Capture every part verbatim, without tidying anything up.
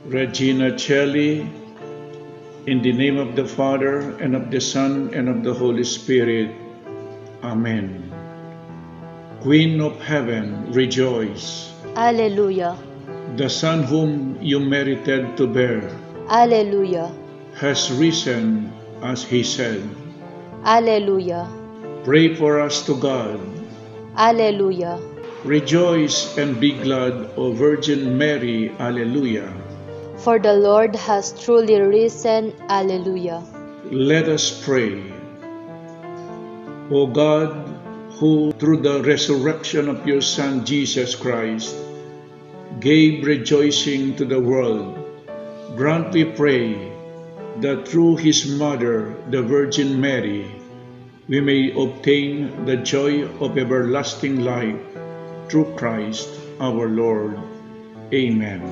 Regina Caeli, in the name of the Father, and of the Son, and of the Holy Spirit. Amen. Queen of heaven, rejoice. Alleluia. The Son whom you merited to bear. Alleluia. Has risen as he said. Alleluia. Pray for us to God. Alleluia. Rejoice and be glad, O Virgin Mary. Alleluia. For the Lord has truly risen. Alleluia. Let us pray. O God, who through the resurrection of your Son Jesus Christ gave rejoicing to the world, grant, we pray, that through his mother, the Virgin Mary, we may obtain the joy of everlasting life through Christ our Lord. Amen.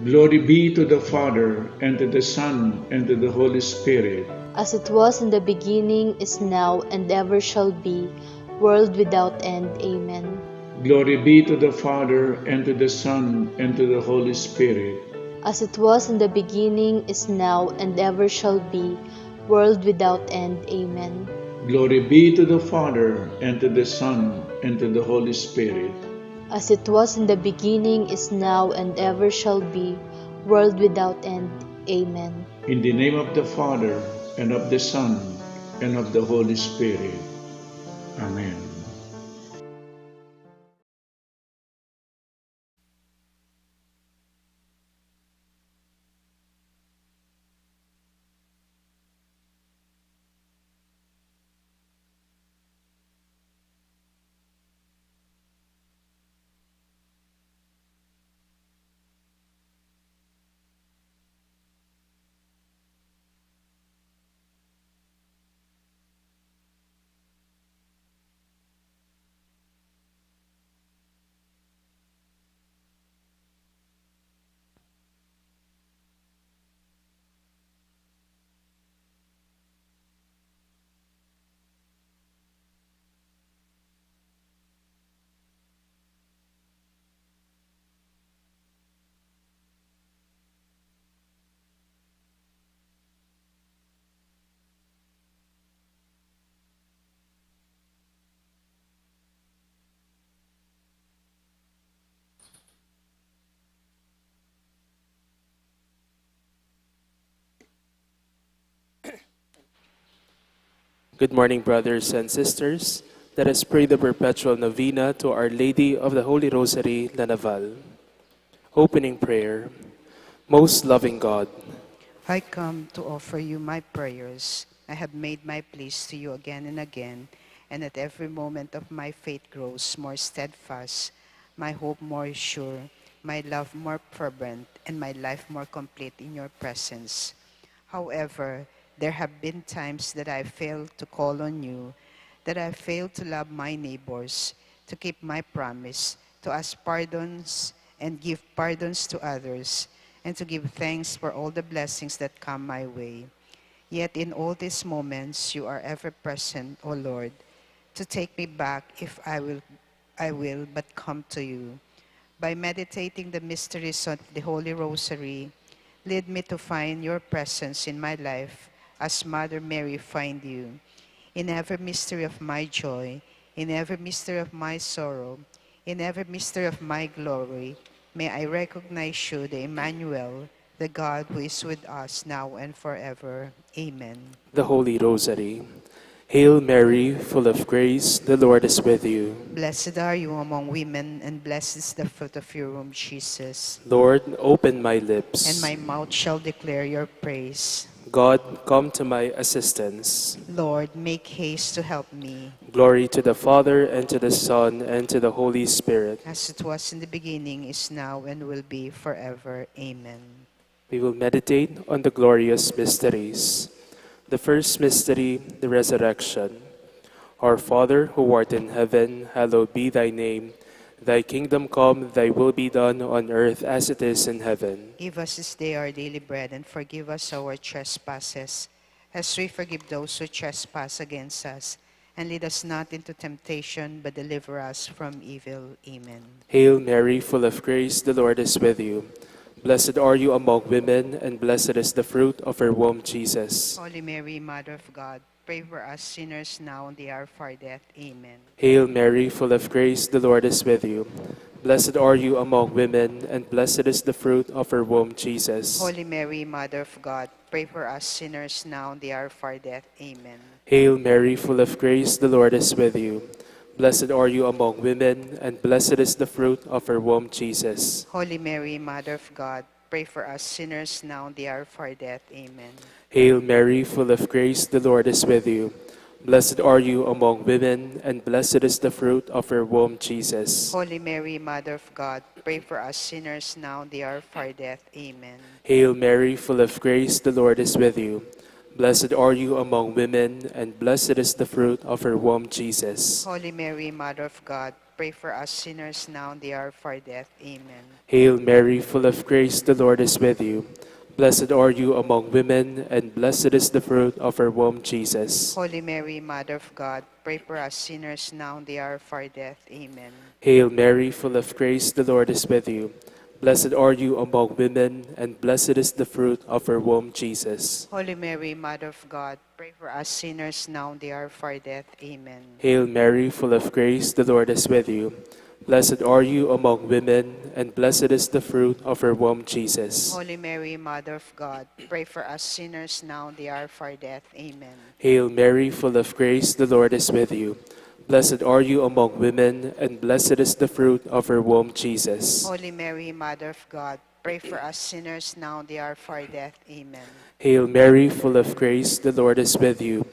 Glory be to the Father, and to the Son, and to the Holy Spirit. As it was in the beginning, is now, and ever shall be, world without end. Amen. Glory be to the Father, and to the Son, and to the Holy Spirit. As it was in the beginning, is now, and ever shall be, world without end. Amen. Glory be to the Father, and to the Son, and to the Holy Spirit. As it was in the beginning, is now, and ever shall be, world without end. Amen. In the name of the Father, and of the Son, and of the Holy Spirit. Amen. Good morning, brothers and sisters. Let us pray the perpetual novena to Our Lady of the Holy Rosary, La Naval. Opening prayer. Most loving God, I come to offer you my prayers. I have made my pleas to you again and again, and at every moment of my faith grows more steadfast, my hope more sure, my love more fervent, and my life more complete in your presence. However, there have been times that I failed to call on you, that I failed to love my neighbors, to keep my promise, to ask pardons and give pardons to others, and to give thanks for all the blessings that come my way. Yet in all these moments, you are ever present, O Lord, to take me back if I will I will but come to you. By meditating the mysteries of the Holy Rosary, lead me to find your presence in my life as Mother Mary find you. In every mystery of my joy, in every mystery of my sorrow, in every mystery of my glory, may I recognize you, the Emmanuel, the God who is with us now and forever. Amen. The Holy Rosary. Hail Mary, full of grace, the Lord is with you. Blessed are you among women, and blessed is the fruit of your womb, Jesus. Lord, open my lips. And my mouth shall declare your praise. God, come to my assistance. Lord, make haste to help me. Glory to the Father, and to the Son, and to the Holy Spirit. As it was in the beginning, is now, and will be forever. Amen. We will meditate on the glorious mysteries. The first mystery, the resurrection. Our Father, who art in heaven, hallowed be thy name. Thy kingdom come, thy will be done on earth as it is in heaven. Give us this day our daily bread, and forgive us our trespasses, as we forgive those who trespass against us. And lead us not into temptation, but deliver us from evil. Amen. Hail Mary, full of grace, the Lord is with you. Blessed are you among women, and blessed is the fruit of your womb, Jesus. Holy Mary, Mother of God, pray for us sinners now and the hour of our death. Amen. Hail Mary, full of grace, the Lord is with you. Blessed are you among women, and blessed is the fruit of your womb, Jesus. Holy Mary, Mother of God, pray for us sinners now and the hour of our death. Amen. Hail Mary, full of grace, the Lord is with you. Blessed are you among women, and blessed is the fruit of your womb, Jesus. Holy Mary, Mother of God, pray for us sinners now and the hour of our death. Amen. Hail Mary, full of grace, the Lord is with you. Blessed are you among women, and blessed is the fruit of your womb, Jesus. Holy Mary, Mother of God, pray for us sinners now and the hour of our death. Amen. Hail Mary, full of grace, the Lord is with you. Blessed are you among women, and blessed is the fruit of your womb, Jesus. Holy Mary, Mother of God, pray for us sinners now and the hour of our death. Amen. Hail Mary, full of grace, the Lord is with you. Blessed are you among women, and blessed is the fruit of your womb, Jesus. Holy Mary, Mother of God, pray for us sinners now and the hour of our death. Amen. Hail Mary, full of grace, the Lord is with you. Blessed are you among women, and blessed is the fruit of your womb, Jesus. Holy Mary, Mother of God, pray for us sinners now and the hour of our death. Amen. Hail Mary, full of grace, the Lord is with you. Blessed are you among women, and blessed is the fruit of your womb, Jesus. Holy Mary, Mother of God, pray for us sinners now and the hour of our death. Amen. Hail Mary, full of grace, the Lord is with you. Blessed are you among women, and blessed is the fruit of your womb, Jesus. Holy Mary, Mother of God, pray for us sinners now and the hour of our death. Amen. Hail Mary, full of grace, the Lord is with you.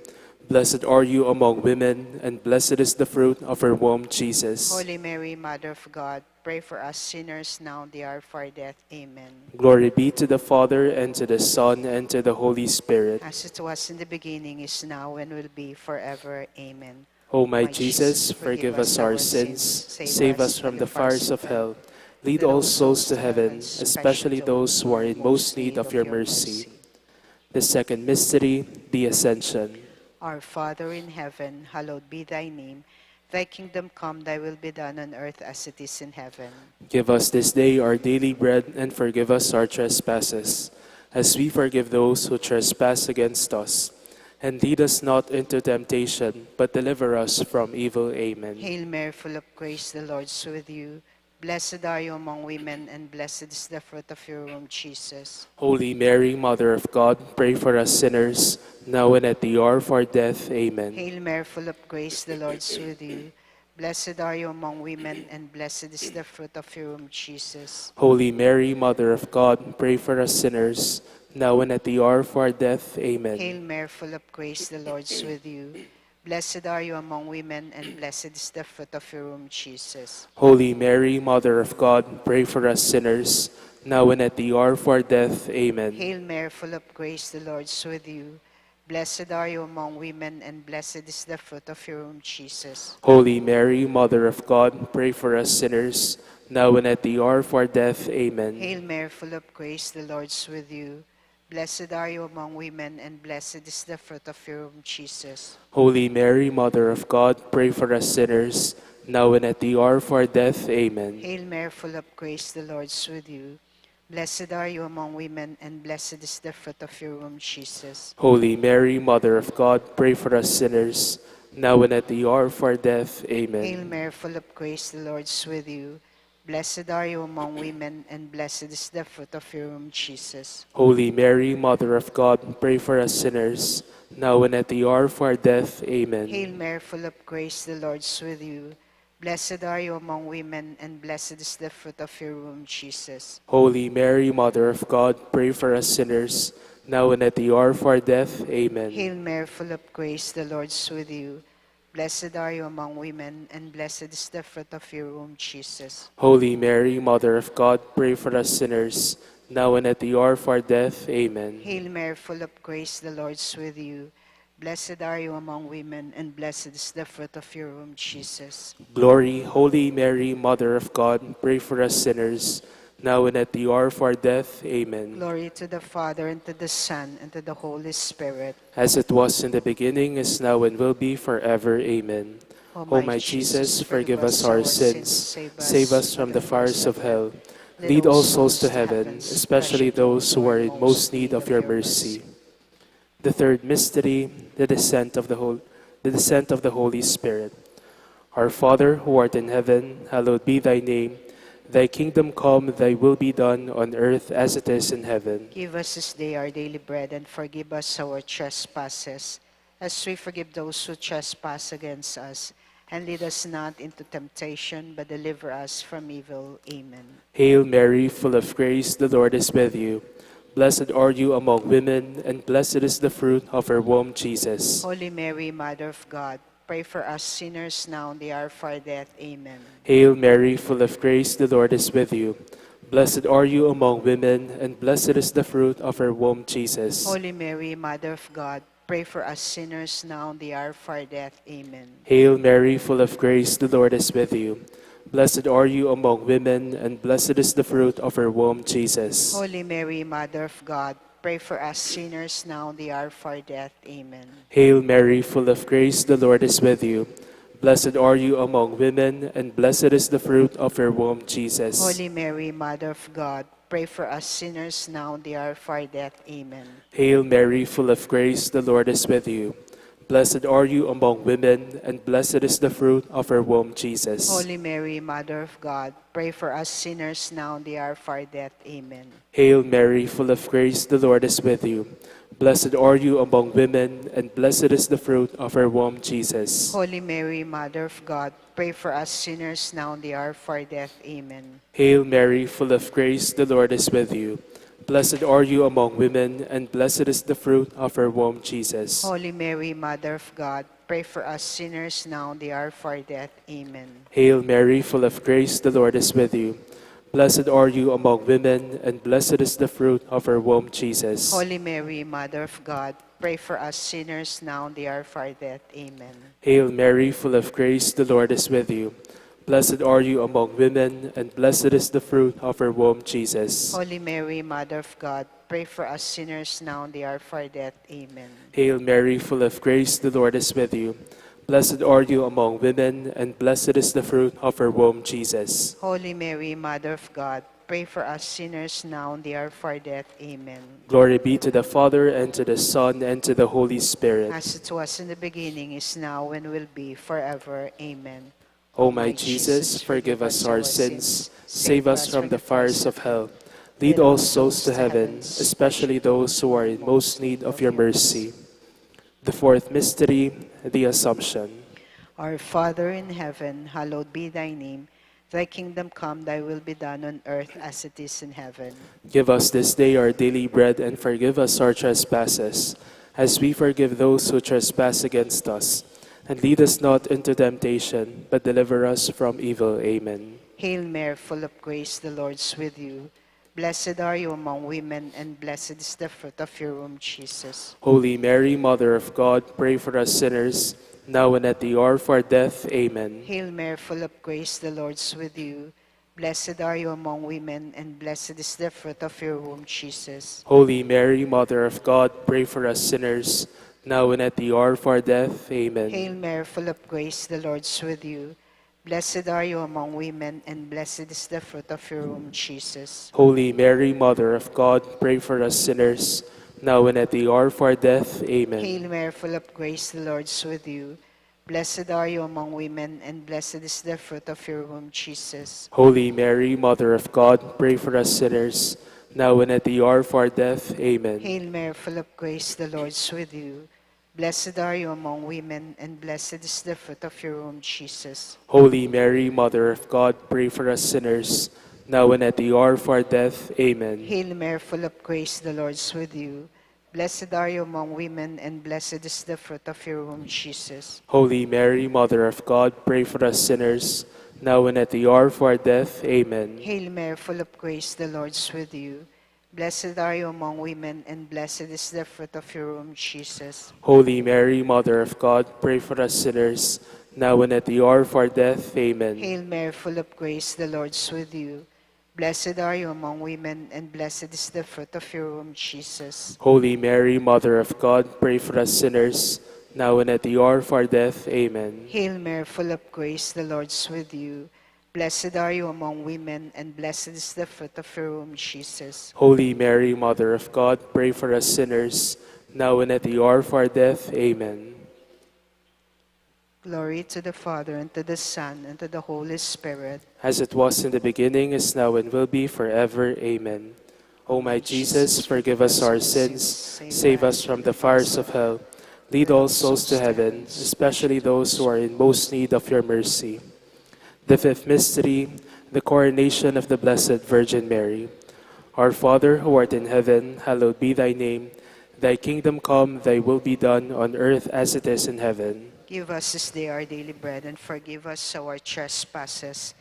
Blessed are you among women, and blessed is the fruit of your womb, Jesus. Holy Mary, Mother of God, pray for us sinners now and the hour of our death. Amen. Glory be to the Father, and to the Son, and to the Holy Spirit. As it was in the beginning, is now, and will be forever. Amen. O my Jesus, forgive us our sins, save us from the fires of hell, lead all souls to heaven, especially those who are in most need of your mercy. The second mystery, the Ascension. Our Father in heaven, hallowed be thy name. Thy kingdom come, thy will be done on earth as it is in heaven. Give us this day our daily bread, and forgive us our trespasses, as we forgive those who trespass against us. And lead us not into temptation, but deliver us from evil. Amen. Hail Mary, full of grace, the Lord is with you. Blessed are you among women, and blessed is the fruit of your womb, Jesus. Holy Mary, Mother of God, pray for us sinners, now and at the hour of our death. Amen. Hail Mary, full of grace, the Lord is with you. Blessed are you among women, and blessed is the fruit of your womb, Jesus. Holy Mary, Mother of God, pray for us sinners, now and at the hour of our death. Amen. Hail Mary, full of grace, the Lord is with you. Blessed are you among women, and blessed is the fruit of your womb, Jesus. Holy Mary, Mother of God, pray for us sinners, now and at the hour of our death. Amen. Hail Mary, full of grace, the Lord is with you. Blessed are you among women, and blessed is the fruit of your womb, Jesus. Holy Mary, Mother of God, pray for us sinners, now and at the hour of our death. Amen. Hail Mary, full of grace, the Lord is with you. Blessed are you among women, and blessed is the fruit of your womb, Jesus. Holy Mary, Mother of God, pray for us sinners, now and at the hour of our death. Amen. Hail Mary, full of grace, the Lord is with you. Blessed are you among women, and blessed is the fruit of your womb, Jesus. Holy Mary, Mother of God, pray for us sinners, now and at the hour of our death. Hail Amen. Mary, full of grace, the Lord is with you. Blessed are you among women, and blessed is the fruit of your womb, Jesus. Holy Mary, Mother of God, pray for us sinners, now and at the hour of our death. Amen. Hail Mary, full of grace, the Lord is with you. Blessed are you among women, and blessed is the fruit of your womb, Jesus. Holy Mary, Mother of God, pray for us sinners, now and at the hour of our death. Amen. Hail Mary, full of grace, the Lord is with you. Blessed are you among women, and blessed is the fruit of your womb, Jesus. Holy Mary, Mother of God, pray for us sinners, now and at the hour of our death. Amen. Hail Mary, full of grace, the Lord is with you. Blessed are you among women, and blessed is the fruit of your womb, Jesus. Glory, Holy Mary, Mother of God, pray for us sinners, now and at the hour of our death. Amen. Glory to the Father, and to the Son, and to the Holy Spirit. As it was in the beginning, is now, and will be forever. Amen. O my Jesus, forgive us our sins, save us from the fires of hell, Lead all souls to heaven, especially those who are in most need of your mercy. The third mystery, the descent of the Hol- the descent of the Holy Spirit. Our Father, who art in heaven, hallowed be thy name. Thy kingdom come, thy will be done on earth as it is in heaven. Give us this day our daily bread, and forgive us our trespasses, as we forgive those who trespass against us. And lead us not into temptation, but deliver us from evil. Amen. Hail Mary, full of grace, the Lord is with you. Blessed are you among women, and blessed is the fruit of your womb, Jesus. Holy Mary, Mother of God, pray for us sinners now and the hour of our death. Amen. Hail Mary, full of grace, the Lord is with you. Blessed are you among women, and blessed is the fruit of your womb, Jesus. Holy Mary, Mother of God, pray for us sinners now and the hour of our death. Amen. Hail Mary, full of grace, the Lord is with you. Blessed are you among women, and blessed is the fruit of your womb, Jesus. Holy Mary, Mother of God, pray for us sinners now and the hour of our death. Amen. Hail Mary, full of grace, the Lord is with you. Blessed are you among women, and blessed is the fruit of your womb, Jesus. Holy Mary, Mother of God, pray for us sinners now and the hour of our death. Amen. Hail Mary, full of grace, the Lord is with you. Blessed are you among women, and blessed is the fruit of your womb, Jesus. Holy Mary, Mother of God, pray for us sinners now and the hour of our death. Amen. Hail Mary, full of grace, the Lord is with you. Blessed are you among women, and blessed is the fruit of your womb, Jesus. Holy Mary, Mother of God, pray for us sinners now and the hour of our death. Amen. Hail Mary, full of grace, the Lord is with you. Blessed are you among women, and blessed is the fruit of your womb, Jesus. Holy Mary, Mother of God, pray for us sinners now and the hour of our death. Amen. Hail Mary, full of grace, the Lord is with you. Blessed are you among women, and blessed is the fruit of your womb, Jesus. Holy Mary, Mother of God, pray for us sinners now and the hour of our death. Amen. Hail Mary, full of grace, the Lord is with you. Blessed are you among women, and blessed is the fruit of your womb, Jesus. Holy Mary, Mother of God, pray for us sinners now and the hour of our death. Amen. Hail Mary, full of grace, the Lord is with you. Blessed are you among women, and blessed is the fruit of your womb, Jesus. Holy Mary, Mother of God, pray for us sinners now and the hour of our death. Amen. Glory be to the Father, and to the Son, and to the Holy Spirit. As it was in the beginning, is now, and will be forever. Amen. O my Jesus, forgive us our sins, save us from the fires of hell. Lead all souls to heaven, especially those who are in most need of your mercy. The fourth mystery, the Assumption. Our Father in heaven, hallowed be thy name. Thy kingdom come, thy will be done on earth as it is in heaven. Give us this day our daily bread, and forgive us our trespasses, as we forgive those who trespass against us. And lead us not into temptation, but deliver us from evil. Amen. Hail Mary, full of grace, the Lord is with you. Blessed are you among women, and blessed is the fruit of your womb, Jesus. Holy Mary, Mother of God, pray for us sinners, now and at the hour of our death. Amen. Hail Mary, full of grace, the Lord is with you. Blessed are you among women, and blessed is the fruit of your womb, Jesus. Holy Mary, Mother of God, pray for us sinners, now and at the hour of our death. Amen. Hail Mary, full of grace, the Lord is with you. Blessed are you among women, and blessed is the fruit of your womb, Jesus. Holy Mary, Mother of God, pray for us sinners, now and at the hour of our death. Amen. Hail Mary, full of grace, the Lord is with you. Blessed are you among women, and blessed is the fruit of your womb, Jesus. Holy Mary, Mother of God, pray for us sinners, now and at the hour of our death. Amen. Hail Mary, full of grace, the Lord is with you. Blessed are you among women, and blessed is the fruit of your womb, Jesus. Holy Mary, Mother of God, pray for us sinners, now and at the hour of our death. Amen. Hail Mary, full of grace, the Lord is with you. Blessed are you among women, and blessed is the fruit of your womb, Jesus. Holy Mary, Mother of God, pray for us sinners, now and at the hour of our death. Amen. Hail Mary, full of grace, the Lord is with you. Blessed are you among women, and blessed is the fruit of your womb, Jesus. Holy Mary, Mother of God, pray for us sinners, now and at the hour of our death. Amen. Hail Mary, full of grace, the Lord is with you. Blessed are you among women, and blessed is the fruit of your womb, Jesus. Holy Mary, Mother of God, pray for us sinners, now and at the hour of our death. Amen. Hail Mary, full of grace, the Lord is with you. Blessed are you among women, and blessed is the fruit of your womb, Jesus. Holy Mary, Mother of God, pray for us sinners, now and at the hour of our death. Amen. Glory to the Father, and to the Son, and to the Holy Spirit. As it was in the beginning, is now, and will be forever. Amen. O my Jesus, forgive us our sins, save us from the fires of hell, lead all souls to heaven, especially those who are in most need of your mercy. The fifth mystery, the coronation of the Blessed Virgin Mary. Our Father, who art in heaven, hallowed be thy name. Thy kingdom come, thy will be done on earth as it is in heaven. Give us this day our daily bread, and forgive us our trespasses,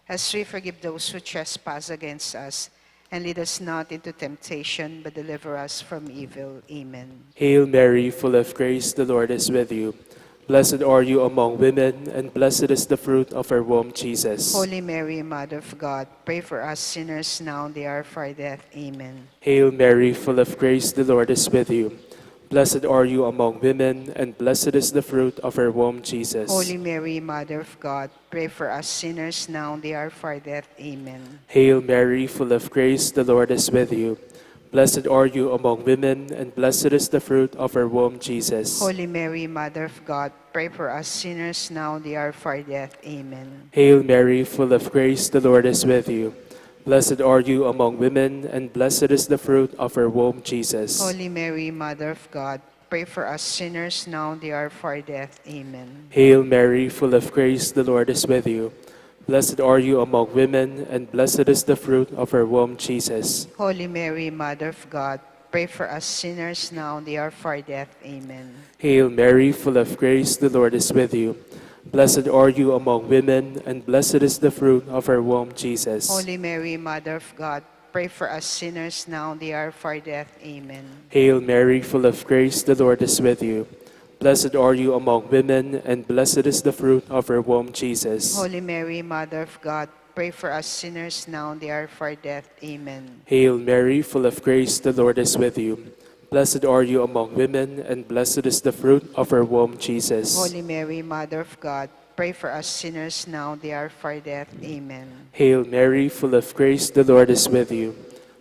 as we forgive those who trespass against us. And lead us not into temptation, but deliver us from evil. Amen. Hail Mary, full of grace, the Lord is with you. Blessed are you among women, and blessed is the fruit of your womb, Jesus. Holy Mary, Mother of God, pray for us sinners now and the hour of our death. Amen. Hail Mary, full of grace, the Lord is with you. Blessed are you among women, and blessed is the fruit of your womb, Jesus. Holy Mary, Mother of God, pray for us sinners now and the hour of our death. Amen. Hail Mary, full of grace, the Lord is with you. Blessed are you among women, and blessed is the fruit of your womb, Jesus. Holy Mary, Mother of God, pray for us sinners now and the hour of our death. Amen. Hail Mary, full of grace, the Lord is with you. Blessed are you among women, and blessed is the fruit of your womb, Jesus. Holy Mary, Mother of God, pray for us sinners now and the hour of our death. Amen. Hail Mary, full of grace, the Lord is with you. Blessed are you among women, and blessed is the fruit of your womb, Jesus. Holy Mary, Mother of God, pray for us sinners now and the hour of our death. Amen. Hail Mary, full of grace, the Lord is with you. Blessed are you among women, and blessed is the fruit of your womb, Jesus. Holy Mary, Mother of God, pray for us sinners now and the hour of our death. Amen. Hail Mary, full of grace, the Lord is with you. Blessed are you among women, and blessed is the fruit of your womb, Jesus. Holy Mary, Mother of God, pray for us sinners now and the hour of our death. Amen. Hail Mary, full of grace, the Lord is with you. Blessed are you among women, and blessed is the fruit of your womb, Jesus. Holy Mary, Mother of God, pray for us sinners now and the hour of our death. Amen. Hail Mary, full of grace, the Lord is with you.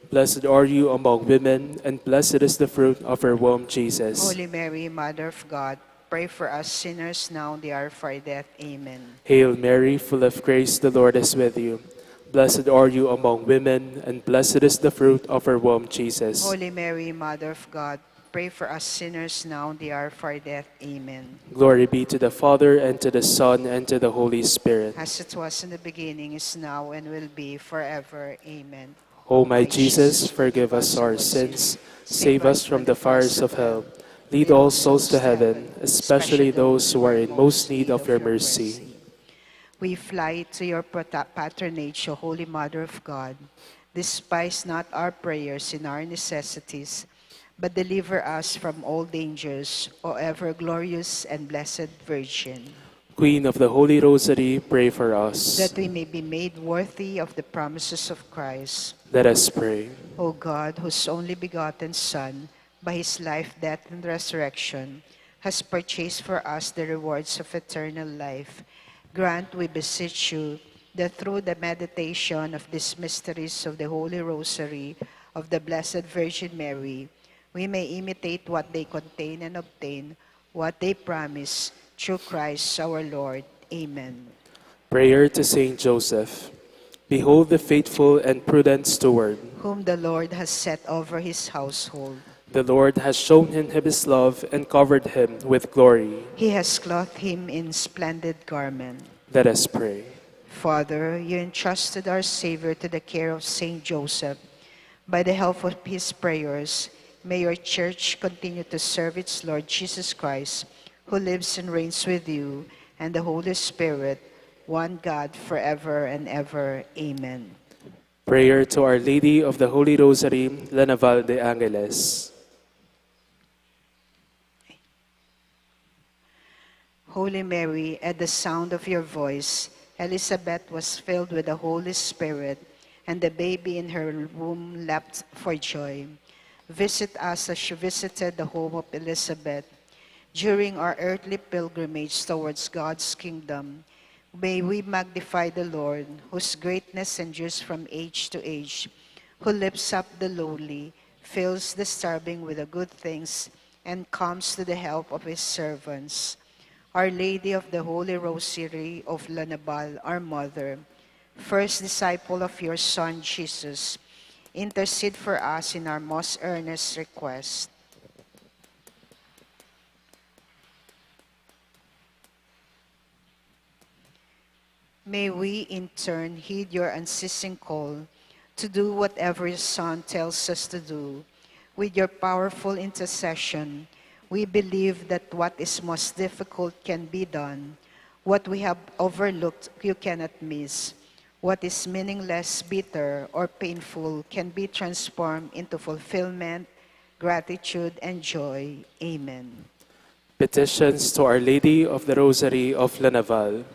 Blessed are you among women, and blessed is the fruit of your womb, Jesus. Holy Mary, Mother of God, pray for us sinners now and the hour of our death. Amen. Hail Mary, full of grace, the Lord is with you. Blessed are you among women, and blessed is the fruit of your womb, Jesus. Holy Mary, Mother of God, pray for us sinners now and the hour of our death. Amen. Glory be to the Father, and to the Son, and to the Holy Spirit. As it was in the beginning, is now, and will be forever. Amen. O my Jesus, forgive us our sins, save us from the fires of hell, lead all souls to heaven, especially those who are in most need of your mercy. We fly to your pata-, patronage, O Holy Mother of God. Despise not our prayers in our necessities, but deliver us from all dangers, O ever glorious and blessed Virgin. Queen of the Holy Rosary, pray for us. That we may be made worthy of the promises of Christ. Let us pray. O God, whose only begotten Son, by his life, death, and resurrection, has purchased for us the rewards of eternal life, grant, we beseech you, that through the meditation of these mysteries of the Holy Rosary of the Blessed Virgin Mary, we may imitate what they contain and obtain what they promise, through Christ our Lord. Amen. Prayer to Saint Joseph. Behold the faithful and prudent steward, whom the Lord has set over his household. The Lord has shown in him his love and covered him with glory. He has clothed him in splendid garment. Let us pray. Father, you entrusted our Savior to the care of Saint Joseph. By the help of his prayers, may your church continue to serve its Lord Jesus Christ, who lives and reigns with you and the Holy Spirit, one God, forever and ever. Amen. Prayer to Our Lady of the Holy Rosary, La Naval de Angeles. Holy Mary, at the sound of your voice, Elizabeth was filled with the Holy Spirit, and the baby in her womb leapt for joy. Visit us as you visited the home of Elizabeth. During our earthly pilgrimage towards God's kingdom, May we magnify the Lord, whose greatness endures from age to age, who lifts up the lowly, fills the starving with the good things, and comes to the help of his servants. Our Lady of the Holy Rosary of La Naval, our Mother, first disciple of your Son Jesus, intercede for us in our most earnest request. May we, in turn, heed your unceasing call to do whatever your Son tells us to do. With your powerful intercession, we believe that what is most difficult can be done. What we have overlooked, you cannot miss. What is meaningless, bitter, or painful can be transformed into fulfillment, gratitude, and joy. Amen. Petitions to Our Lady of the Rosary of La Naval.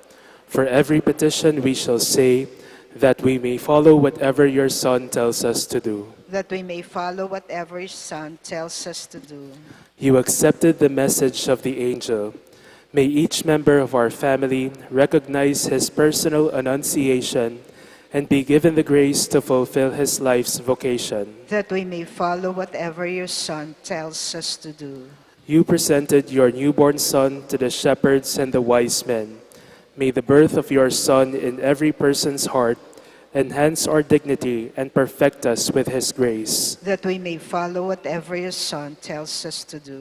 For every petition we shall say, that we may follow whatever your Son tells us to do. That we may follow whatever your Son tells us to do. You accepted the message of the angel. May each member of our family recognize his personal annunciation and be given the grace to fulfill his life's vocation. That we may follow whatever your Son tells us to do. You presented your newborn Son to the shepherds and the wise men. May the birth of your Son in every person's heart enhance our dignity and perfect us with his grace. That we may follow whatever your Son tells us to do.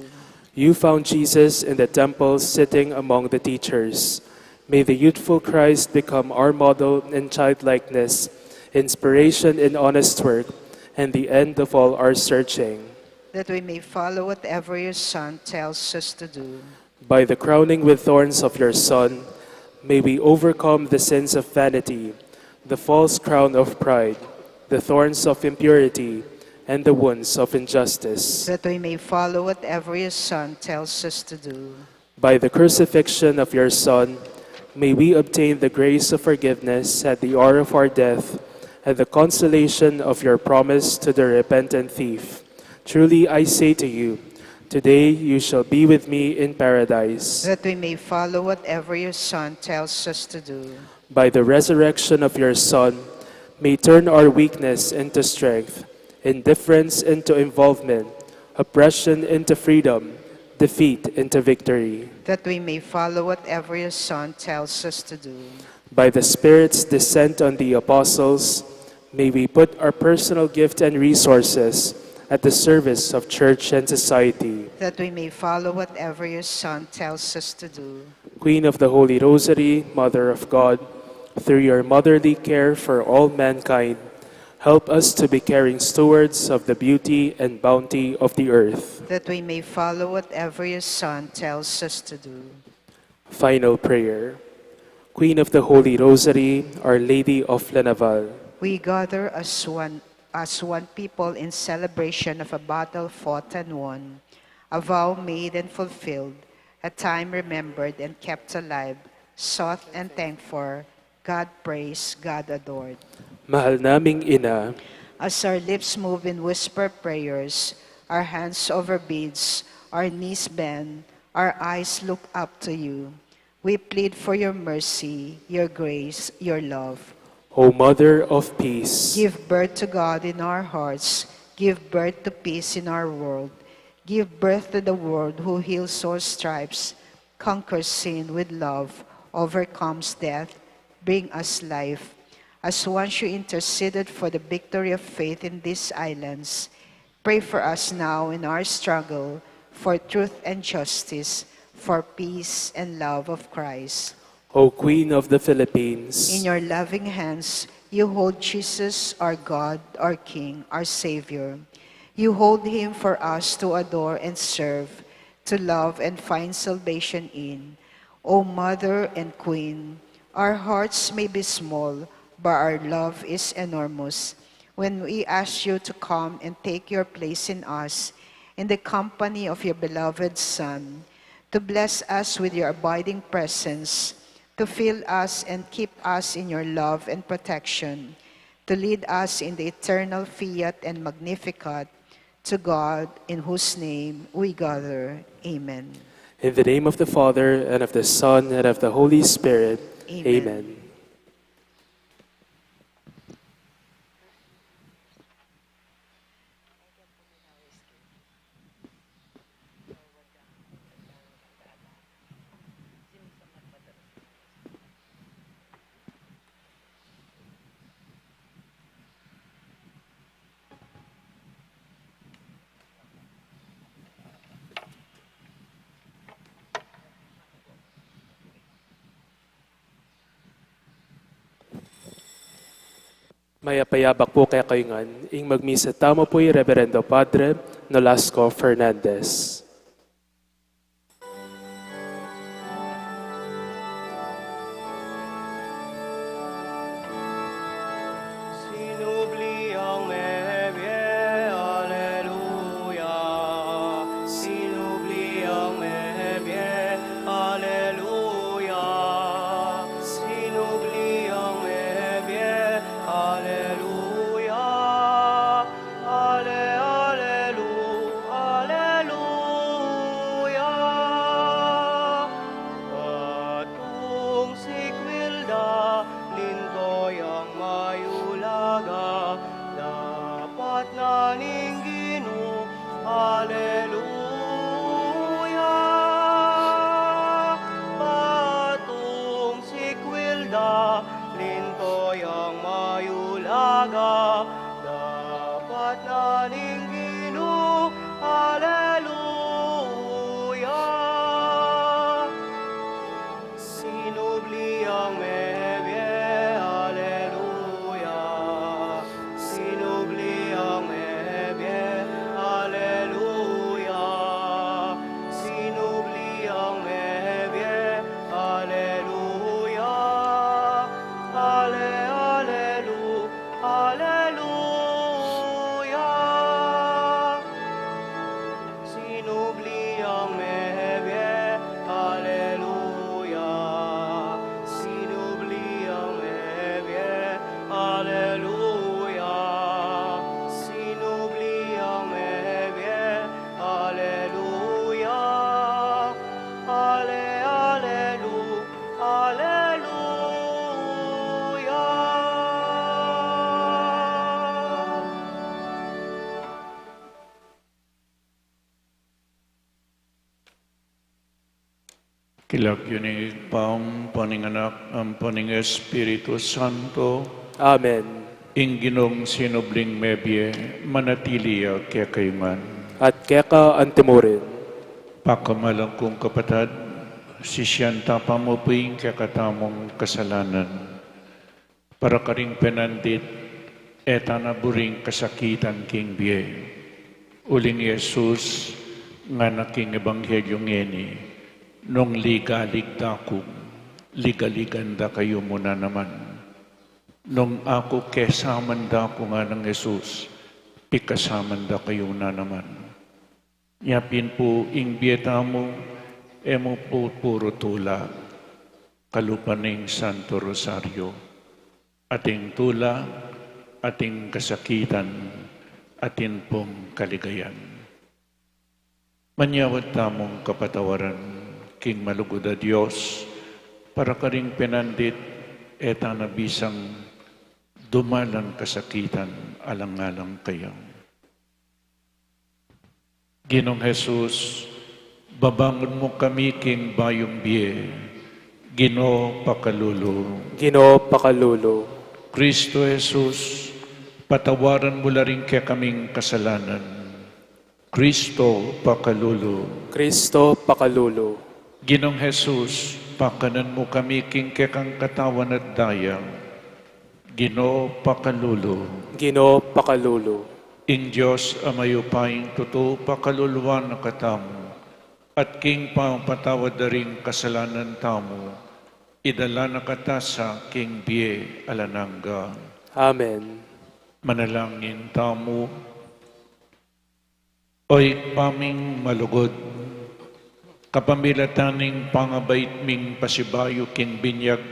You found Jesus in the temple sitting among the teachers. May the youthful Christ become our model in childlikeness, inspiration in honest work, and the end of all our searching. That we may follow whatever your Son tells us to do. By the crowning with thorns of your Son, may we overcome the sins of vanity, the false crown of pride, the thorns of impurity, and the wounds of injustice. That we may follow whatever your Son tells us to do. By the crucifixion of your Son, may we obtain the grace of forgiveness at the hour of our death, and the consolation of your promise to the repentant thief. Truly I say to you, today you shall be with me in paradise. That we may follow whatever your Son tells us to do. By the resurrection of your Son, may turn our weakness into strength, indifference into involvement, oppression into freedom, defeat into victory. That we may follow whatever your Son tells us to do. By the Spirit's descent on the apostles, may we put our personal gift and resources at the service of church and society. That we may follow whatever your Son tells us to do. Queen of the Holy Rosary, Mother of God, through your motherly care for all mankind, help us to be caring stewards of the beauty and bounty of the earth. That we may follow whatever your Son tells us to do. Final prayer. Queen of the Holy Rosary, Our Lady of La Naval. We gather as one, as one people in celebration of a battle fought and won, a vow made and fulfilled, a time remembered and kept alive, sought and thanked for, God praised, God adored. Mahal naming Ina. As our lips move in whispered prayers, our hands over beads, our knees bend, our eyes look up to you. We plead for your mercy, your grace, your love. O Mother of Peace. Give birth to God in our hearts. Give birth to peace in our world. Give birth to the Word who heals all stripes, conquers sin with love, overcomes death, bring us life. As once you interceded for the victory of faith in these islands, pray for us now in our struggle for truth and justice, for peace and love of Christ. O Queen of the Philippines. In your loving hands, you hold Jesus, our God, our King, our Savior. You hold him for us to adore and serve, to love and find salvation in. O Mother and Queen, our hearts may be small, but our love is enormous. When we ask you to come and take your place in us, in the company of your beloved Son, to bless us with your abiding presence, to fill us and keep us in your love and protection, to lead us in the eternal Fiat and Magnificat, to God, in whose name we gather. Amen. In the name of the Father, and of the Son, and of the Holy Spirit. Amen. Amen. Mayap a yabak pu kekayu ngan. Ing magmisa tamu pu i Reverendo Padre Nolasco Fernandez. Sinubli ang mebie, aleluya. Sinubli ang mebie, aleluya. Sinubli ang mebie, aleluya. Ale, alelu, aleluya. Patung sikwil da, linto yang mayulaga, dapat na ning Ginu, aleluya. Patung sikwil da, linto yang mayulaga, dapat na ning Ginu, aleluya. Sinubli ang mebie, aleluya. Sinubli ang mebie, aleluya. Sinubli ang mebie, aleluya. Ale, alelu, aleluya. Sinubli ang mebie, aleluya. Sinubli ang mebie, aleluya. Sinubli ang mebie, aleluya. Ale, alelu, aleluya. King lagyu ning Ibpa, ampo ning Anak, ampo ning Espiritu Santo. Amen. Ing Ginung sinubling mebie, manatili ya kekayu ngan. At keka antimurin. Pakamalan kung kapatad, sisian ta pa mu pu ing kekatamung kasalanan. Para karing penandit, e ta na buring kasakitan king bie. Uling i Jesus, ngana king ebanghelyu ngeni, nung ligalig da ku, ligaligan da kayu mu na naman. Nung aku kesaman da ku, nganang Jesus, pikasaman da kayu na naman. Nya pin pu ing bie tamu, e mu pu puru tula, kalupa ning Santo Rosario. Atin tula, atin kasakitan, atin pung kaligayan. Manyawad tamung kapatawaran king malugud a Dios, para karing penandit, e ta na bisang dumalan kasakitan alang-alang kaya. Ginung Jesus, babangun mu kami king bayung bie. Ginu, pakalulu. Ginu, pakalulu. Kristo Jesus, patawaran mu la ring kekaming kasalanan. Kristo, pakalulu. Kristo, pakalulu. Ginung Jesus, pakanan mu kami king kekang katawan at daya. Ginu, pakalulu. Ginu, pakalulu. Ing Dios a mayupayang tutu, pakaluluan na katamu, at king pamapatawad da ring kasalanan tamu, idala na kata sa king bie alang angga. Amen. Manalangin tamu. O Ibpa ming malugud, kapamilatan ning pangabait ming pasibayu king binyag,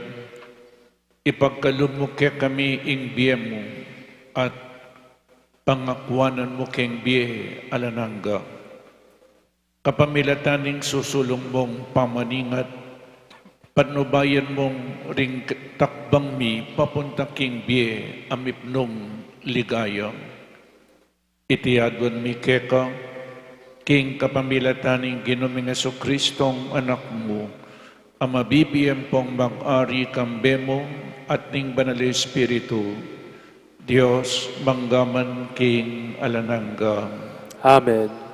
ipagkalub mu kekami ing bie mu, at pangakuanan mu keng bie alang angga. Kapamilatan ning susulung mung pamaningat, Patnubayan mung ring takbang mi papunta king bie a mipnung ligaya. Iti aduan mi keka, king kapamilatan ning Ginu ming Jesucristong Anak mu, a mabibie ampong mag-ari kambe mu at ning Banal Espiritu, Dios mangga man king alang angga. Amen.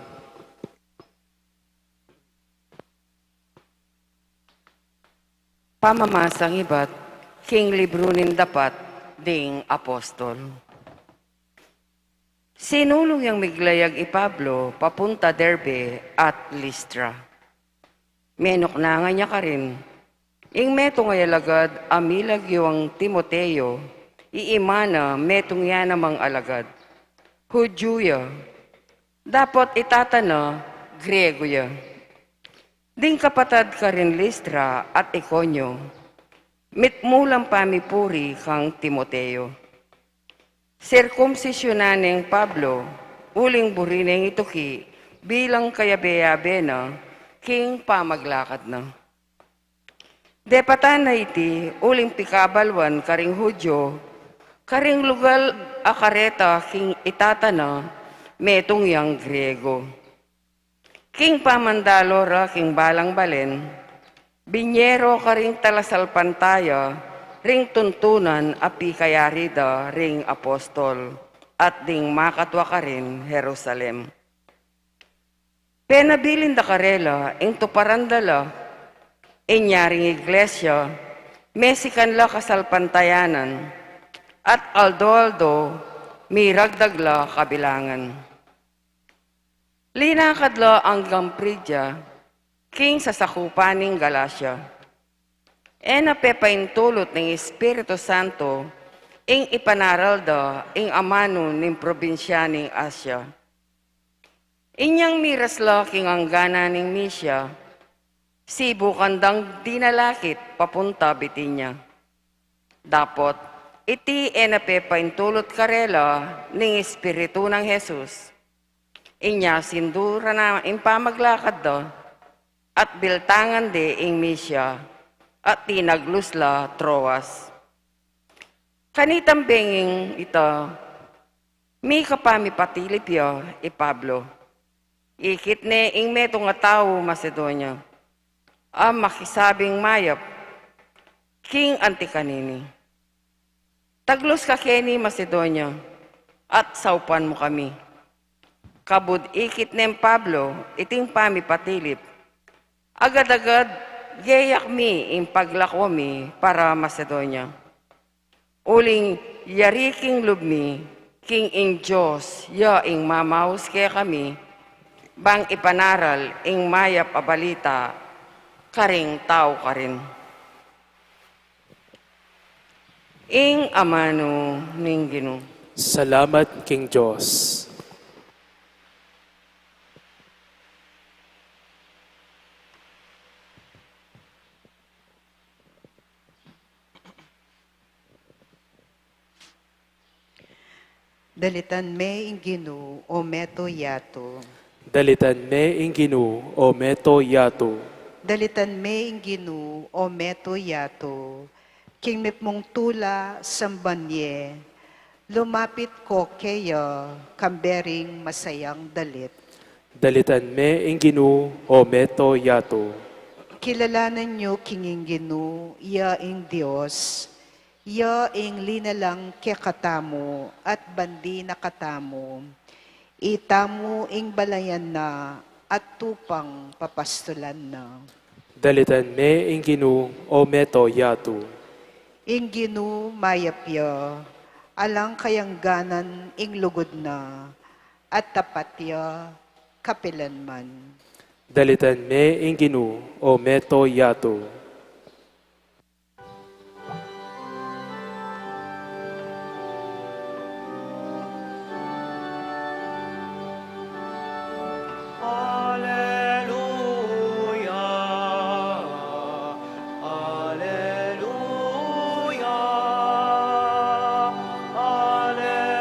Pamamasang ibat king libru ning Dapat ding Apostol. Sinulung yang miglayag i Pablo papunta Derbe at Listra. Menuknangan ya karin ing metung a alagad a milagyu yang Timoteo, i ima na metung ya namang alagad. Hudyu ya, dapot i tata na Griego ya. Ding kapatad karin Listra at Iconio, mitmu lang pamipuri kang Timoteo. Sirkumsisyunan neng Pablo, uling buri neng ituki bilang kayabe-yabe na king pamaglakad na. Depatan na iti uling pikabaluan karing Hudyu karing lugal a kareta king i tata na metung yang Griego. King pamandalo ra king balang balen, binye ro karing talasalpantaya ring tuntunan a pikayari da ring apostol at ding makatua karin Jerusalem. Penabilin da karela ing tuparan da la, inya ring iglesia mesikan la kasalpantayanan, at aldo-aldo miragdag la kabilangan. Linakad la anggang Prigia, king sasakupan ning Galacia. E na pepaintulut ning Espiritu Santo ing ipanaral da ing amanu ning probinsya ning Asia. Inyang miras la king angganan ning Misia, sibukan dang dinalakit papunta Bitinia. Dapot iti e na pepaintulut karela ning Espiritu nang Jesus. Inya sinduran na ing pamaglakad da, at biltangan de ing Misia, at tinaglus la Troas. Kanitang benging ita, mikapamipatilip ya i Pablo. Ikit ne ing metung a tau Macedonia a makisabing mayap king anti kanini. Taglus ka keni Macedonia, at saupan mu kami. Kabud ikit neng Pablo iting pamipatilip, agad-agad geyak mi ing paglako mi para Macedonia. Uling yari king lub mi king ing Dios ya ing mamaus kekami, bang ipanaral ing mayap a balita karing tau karin. Ing amanu ning Ginu. Salamat king Dios. Dalitan me ing Ginu, o meto yatu. Dalitan me ing Ginu, o meto yatu. Dalitan me ing Ginu, o meto yatu. King mipmung tula samban ye, lumapit ko keya, kambe ring masayang dalit. Dalitan me ing Ginu, o meto yatu. Kilalanan yu king ing Ginu, ya ing Dios, ya ing linalang kekatamu at bandi na katamu. Itamu ing balayan na at tupang papastulan na. Dalitan me ing Ginu, o meto yatu. Ing Ginu mayap ya, alang kayangganan ing lugud na, at tapat ya kapilanman. Dalitan me ing Ginu, o meto yatu. Aleluya, aleluya, aleluya,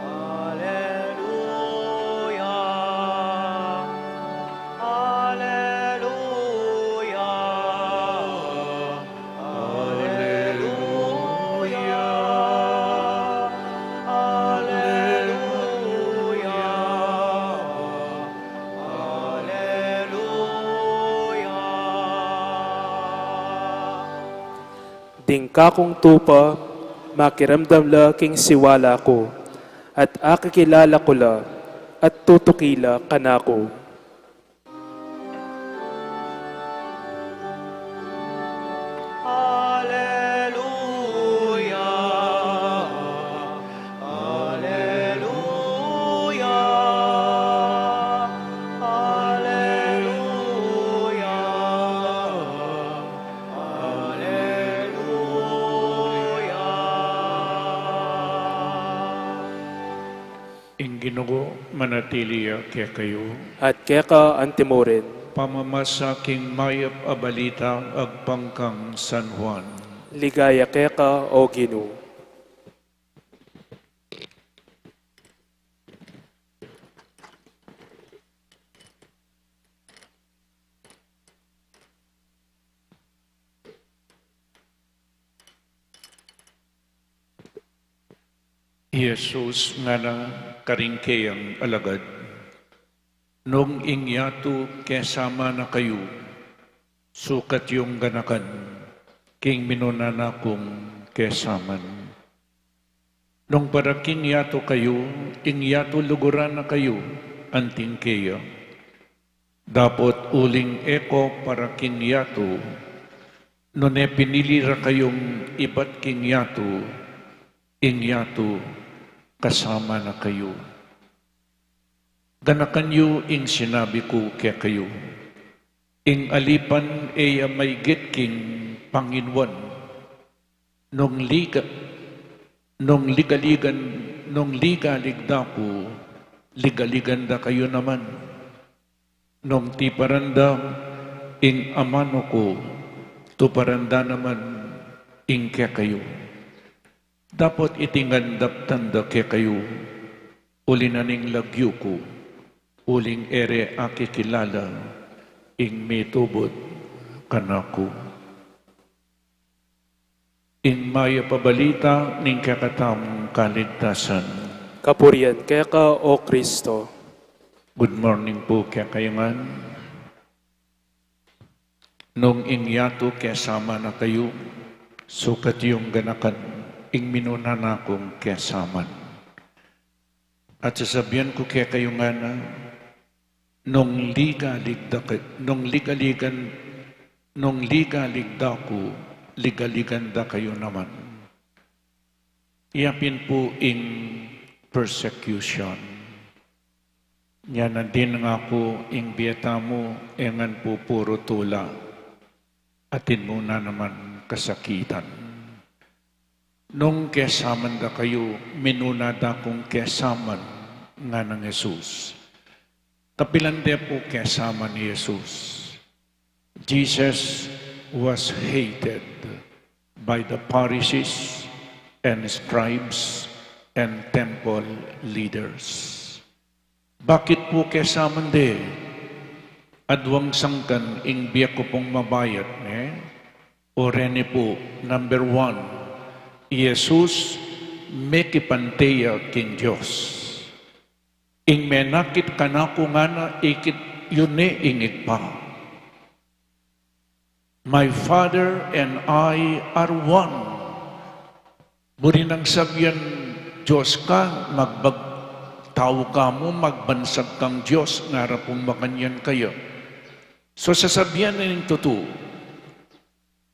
aleluya. Ding kakung tupa, makiramdam la king siwala ku, at akikilala ku la, at tutuki la kanaku. Alleluia, alleluia, alleluia, alleluia. Ing Ginu manatili ya kekayu. At keka antimurin. Pamamasa king mayap a balita agpang kang San Juan. Ligaya keka, O Ginu. I Jesus ngana karing keyang alagad, nung ing yatu kesama na kayu, sukat yung ganakan, king minuna na kung kesaman. Nung para king yatu kayu, ing yatu luguran na kayu, anting keya. Dapot uling e ko para king yatu, nune pinili ra kayung ibat king yatu, ing yatu kasama na kayu. Ganakan yu ing sinabi ku kekayu. Ing alipan e ya maygit king panginuan. Nung liga, nung ligaligan, nung ligalig da ku, ligaligan da kayu naman. Nung tiparan da ing amanu ku, tuparan da naman ing kekayu. Dapot iti ngan daptan da kekayu, uli na ning lagyu ku, uling e re akikilala ing mitubud kanaku. Ing mayap a balita ning kekatamung kaligtasan. Kapurian keka, O Kristo. Good morning pu kekayu ngan. Nung ing yatu kesama na kayu, sukat yung ganakan, ing minuna na kung kesaman. At sasabian ku kekayu ngana, nung ligalig da ka-, nung ligaligan, nung ligalig da ku, ligaligan da kayu naman. Iya pin pu ing persecution. Nya na din nga ku ing bie tamu, e ngan pu puru tula. Atin mu na naman kasakitan. Nung kesaman da kayu, minuna da kung kesaman, nganang Jesus. Kapilan de pu kesaman i Jesus? Jesus was hated by the Pharisees and scribes and temple leaders. Bakit pu kesaman de? Aduang sangkan ing bie ku pung mabayat, ne? O reni pu, number one, i Jesus mekipante ya king Dios. Ing menakit kanaku ngana ikit yu ne ing Ibpa. My Father and I are one. Buri nang sabian Dios ka, magbag-, tau ka mu, magbansag kang Dios, ngara pung makanyan kaya. So sasabian na ning tutu,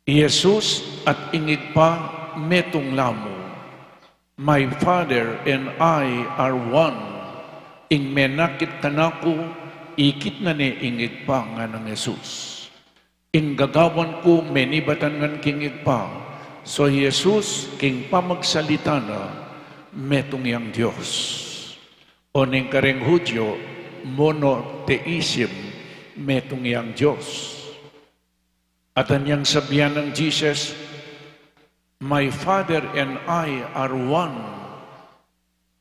i Jesus at ing Ibpa metung la mu. My Father and I are one. Ing menakit kanaku, ikit na ne ing Ibpa, nganang Jesus. Ing gagawan ku, menibatan ngan king Ibpa. So i Jesus, king pamagsalita na, metung yang Dios. O ning kareng Hudyo, monotheism, metung yang Dios. At anyang sabian nang Jesus, "My Father and I are one.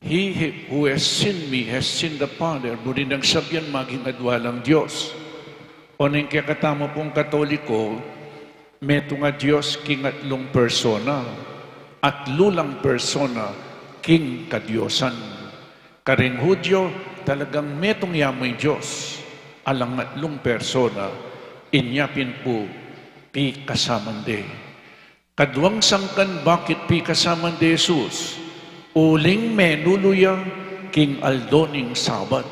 He who has seen me has seen the Father." Buri nang sabian maging adua lang Dios. O ning kekatamu pung Katoliko, metung a Dios king atlung persona, atlu lang persona king kadiosan. Karing Hudyo, talagang metung ya mu ing Dios, alang atlung persona, inya pin pu pikasaman de. Kaduang sangkan bakit pikasaman de Jesus, uling menulu ya king aldo ning Sabat.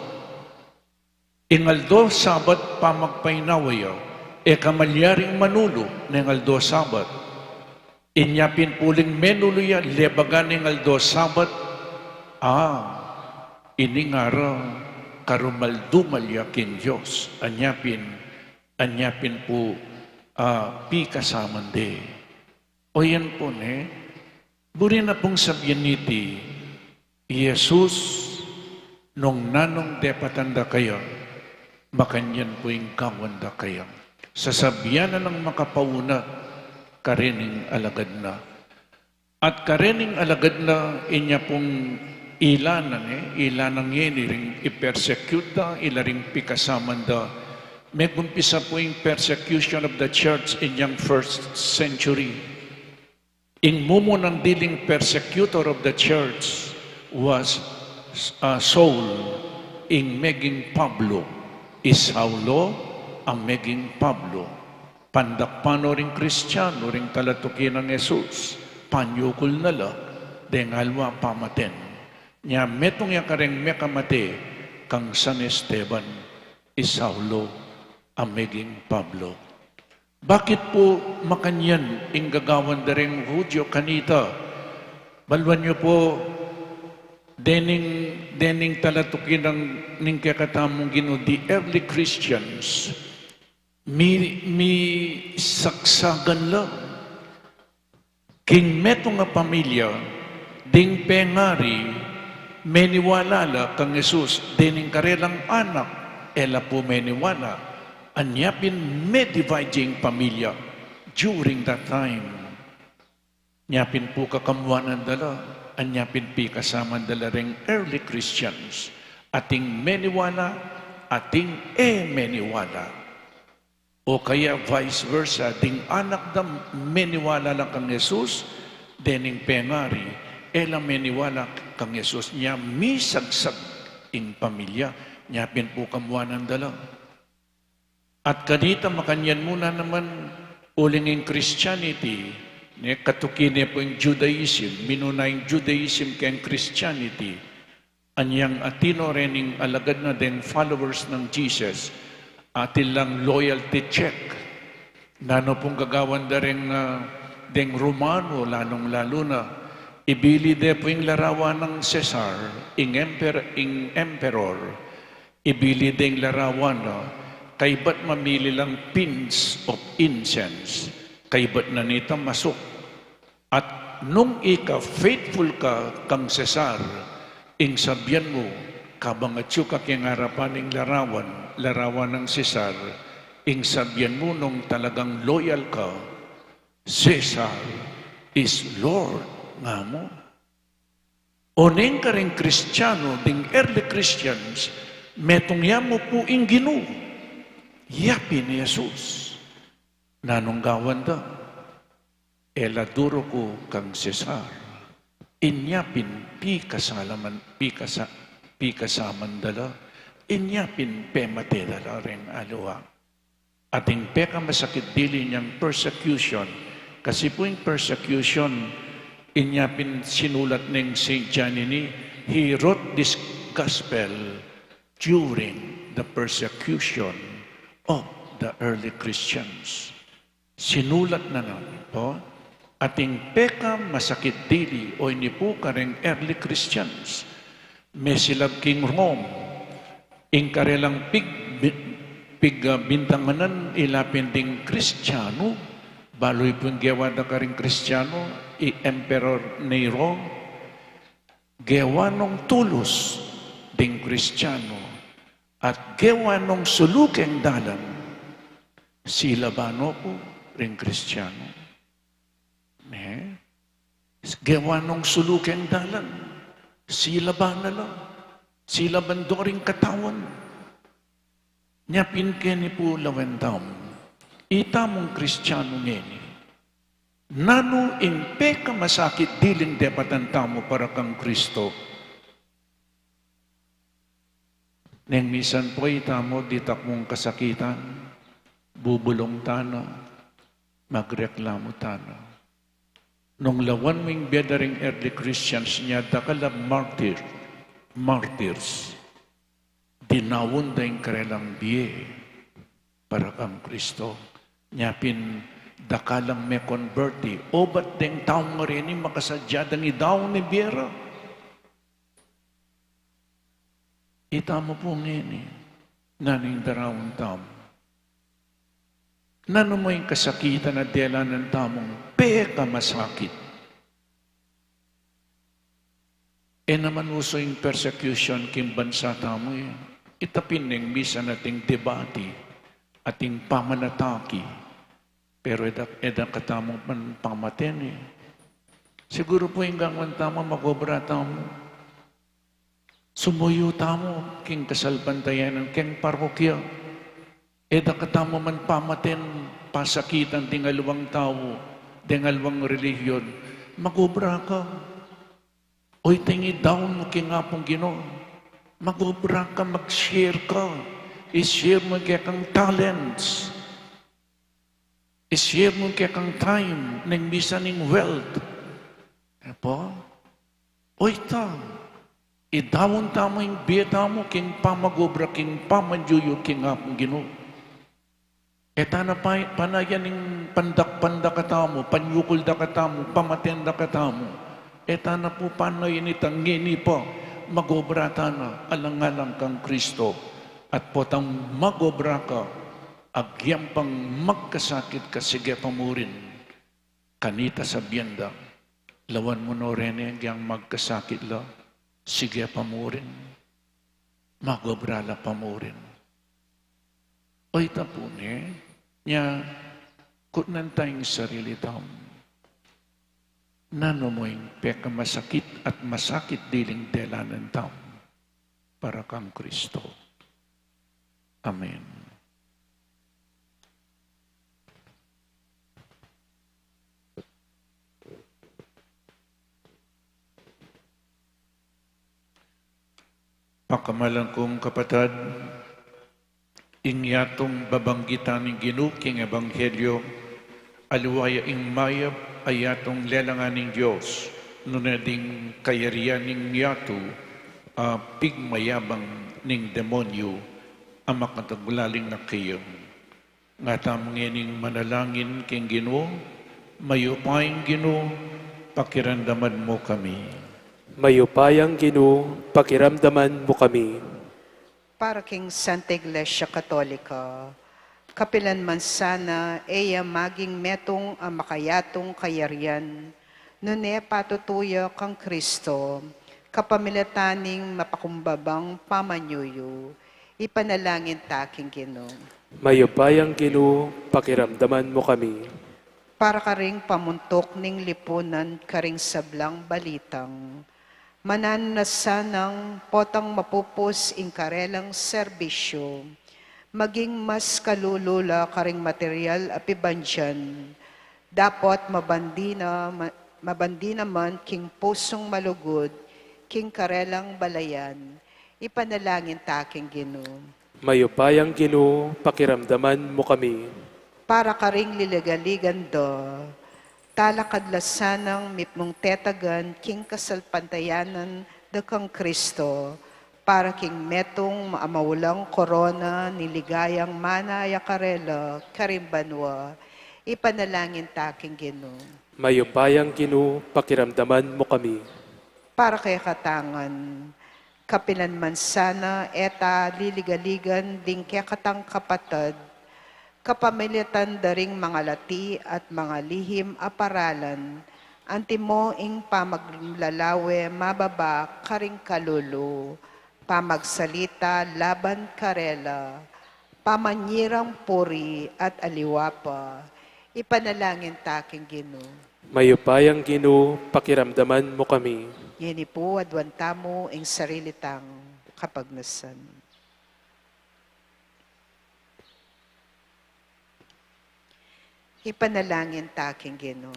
Ing aldo Sabat pamagpainawa ya, e ka malyaring manulu neng aldo Sabat. Inya pin pu uling menulu ya, lebagan ning aldo Sabat, a, ini ngara karumaldumal ya king Dios. Anya pin, anya pin pu, a, pikasaman de. O yan pu ne, buri na pung sabyan niti, i Jesus, nung nanung depatan da kaya, makanyan pu ing gawan da kaya. Sasabyan na nang makapauna karening alagad na. At karening alagad na, inya pung ila na ne, ila na ngeni ring i-persecute da, ila ring pikasaman da. Megumpisa pu ing persecution of the church inyang first century. Ing mumunang diling persecutor of the church was, uh, Saul, ing meging Pablo. I Saulo a meging Pablo. Pandakpan no ring Kristiano, ring talatuki nang Jesus, panyukul na la, deng aliwa pamaten. Nya metung ya kareng mekamate kang San Esteban, i Saulo a meging Pablo. Bakit pu makanyan ing gagawan da ring Hudyo kanita? Baluan yu pu, dening, dening talatuki nang ning kekatamung Ginu, the early Christians, mi, misagsagan la. King metung a pamilya, ding pengari, meniwala la kang Jesus, dening karelang anak, e la pu meniwala. Anya pin me-divide ya ing pamilya during that time. Nya pin pu kakamuanan da la, anya pin pikasaman da la ring early Christians. Ating meniwala, ating e meniwala. O kaya vice versa, ding anak da meniwala la kang Jesus, dening pengari, e la meniwala kang Jesus. Nya misagsag ing pamilya, nya pin pu kamuanan da la. At kanita makanyan mu na naman, uling ing Christianity, ne, katuki ne pu ing Judaism, minuna ing Judaism keng Christianity. Anyang atin no rening alagad na deng followers nang Jesus, atin lang loyalty check. Nanu pung gagawan da reng, ah, deng Romano, lalung-lalu na, ibili de pu ing larawan nang Cesar, ing emper-, ing emperor, ibili de ing larawan na, kaybat mamili lang pinch of incense, kaybat na nita masuk. At nung ika faithful ka kang Cesar, ing sabyan mu, kabang atyu ka king arapan ning larawan, larawan nang Cesar, ing sabyan mu nung talagang loyal ka, "Cesar is Lord," nga mu. Oneng karing Kristiano, ding early Christians, metung ya mu pu ing Ginu, ya pin i Jesus. Nanung gawan da? E la duru ku kang Cesar. Inya pin pikasalaman, pikasa-, pikasaman da la. Inya pin pemate da la reng aliwa. Ating pekamasakit dili nyang persecution. Kasi pu ing persecution, inya pin sinulat neng Saint John ini, he wrote this gospel during the persecution of the early Christians. Sinulat na na pu, ating pekamasakit dili o ini pu kareng early Christians. Mesilab king Rome, ing karelang pig-, bi-, pig-, ah, bintanganan ila pin ding Kristiano, balu pu ing gewa da karing Kristiano, i Emperor Nero, gewa nong tulus ding Kristiano, at gewa nong sulukeng dalan, silaban no pu ring Kristiano. Ne? Gewa nong sulukeng dalan, silaban na la, silaban do ring katawan. Nya pin keni pu lawen tamu, itamung Kristiano ngeni, nanu ing pekamasakit diling depatan tamu para kang Kristo? Neng misan pu itamu ditak mung kasakitan, bubulung tana, magreklamu tana. Nung lawan mu ing bie da ring early Christians, nya dakal a martyr, martyrs, dinaun da ing karelang bie para kang Kristo. Nya pin dakal lang me-converti. Obat deng taung reni makasadya dang idaun ing bie ra. Itamu pu ngeni, nanu ing daraun tamu? Nanu mu ing kasakitan a delanan tamung pekamasakit? E naman uso ing persecution king bansa tamu, e. Ita pin ing misan ating debati, ating pamanataki, pero e da, e da katamu man pamaten, e. Siguru pu ing gagawan tamu, mag-obra tamu. Sumuyu tamu king kasalpantayanan, king parokya. E da katamu man pamaten, pasakitan ding aliwang tau, ding aliwang relihiyon. Mag-obra ka. Oyta ing idaun mu king Apung Ginu. Mag-obra ka, mag-share ka. I-share mu ing kekang talents. I-share mu ing kekang time, neng misan ing wealth. E pu? Oyta, idaun tamu ing bie tamu king pamag-obra, king pamanyuyu king Apung Ginu. E ta na pa, panayan ing pandak-pandak tamu, panyukul da katamu, pamaten da katamu. E ta na pu panayan ita ngeni pa, mag-obra ta na, alang-alang kang Kristo. At potang mag-obra ka, agyang pang magkasakit ka, sige pa mu rin. Kanita sabian da, lawan mu no reni agyang magkasakit la, sige pa mu rin, mag-obra la pa mu rin. Oyta pu ne, nya, kutnan ta ing sarili tamu. Nanu mu ing pekamasakit at masakit diling delanan tamu para kang Kristo? Amen. Pakamalan kung kapatad, ing yatung babanggitan ning Ginu king Ebanghelyo, aliwa ya ing mayap a yatung lelangan ning Dios, nune ding kayarian ning yatu a pigmayabang ning demonyu a makatagulaling na kayang. Nga tamu ngening manalangin king Ginu. Mayupayang Ginu, pakiramdaman mu kami. Mayupayang Ginu, pakiramdaman mu kami. Para king Santa Iglesia Katolika, kapilan man sana e ya maging metung a makayatung kayarian, nune patutu ya kang Kristo, kapamilatan ning mapakumbabang pamanyuyu, ipanalangin ta king Ginu. Mayupayang Ginu, pakiramdaman mu kami. Para karing pamuntuk ning lipunan karing sablang balitang, mananu na sanang potang mapupus ing karelang serbisyu, maging mas kalulu la karing material a pibandian, dapot mabandi na, ma-, mabandi naman king pusung malugud, king karelang balayan, ipanalangin ta king Ginu. Mayupayang Ginu, pakiramdaman mu kami. Para karing liligaligan da, talakad la sanang mipnung tetagan king kasalpantayanan da kang Kristo, para king metung a maulang korona ning ligayang manaya karela karing banua, ipanalangin ta king Ginu. Mayupayang Ginu, pakiramdaman mu kami. Para kekatang ngan, kapilan man sana e ta liligaligan ding kekatang kapatad, kapamilatan da ring mangalati at mangalihim a paralan, antimo ing pamaglalawe mababa karing kalulu, pamagsalita laban karela, pamanyirang puri at aliwa pa, ipanalangin ta king Ginu. Mayupayang Ginu, pakiramdaman mu kami. Ngeni pu, aduan tamu ing sarili tang kapagnasan. Ipanalangin ta king Ginu.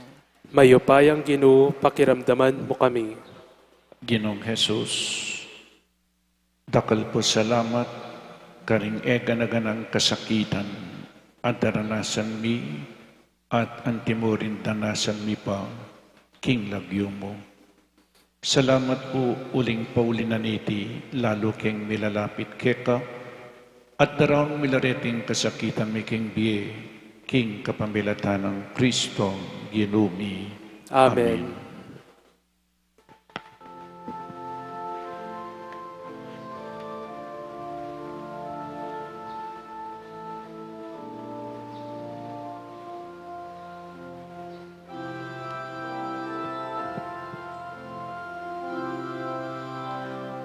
Mayupayang Ginu, pakiramdaman mu kami. Ginung Jesus, dakal pu salamat karing e gana-ganang kasakitan a daranasan mi at antimo rin danasan mi pa. king lagyu mu. Salamat pu uling pauli na niti, lalu keng milalapit keka, at daraun mi la reting kasakitan mi king bie, king kapamilatan nang Kristong Ginu mi. Amen. Amen.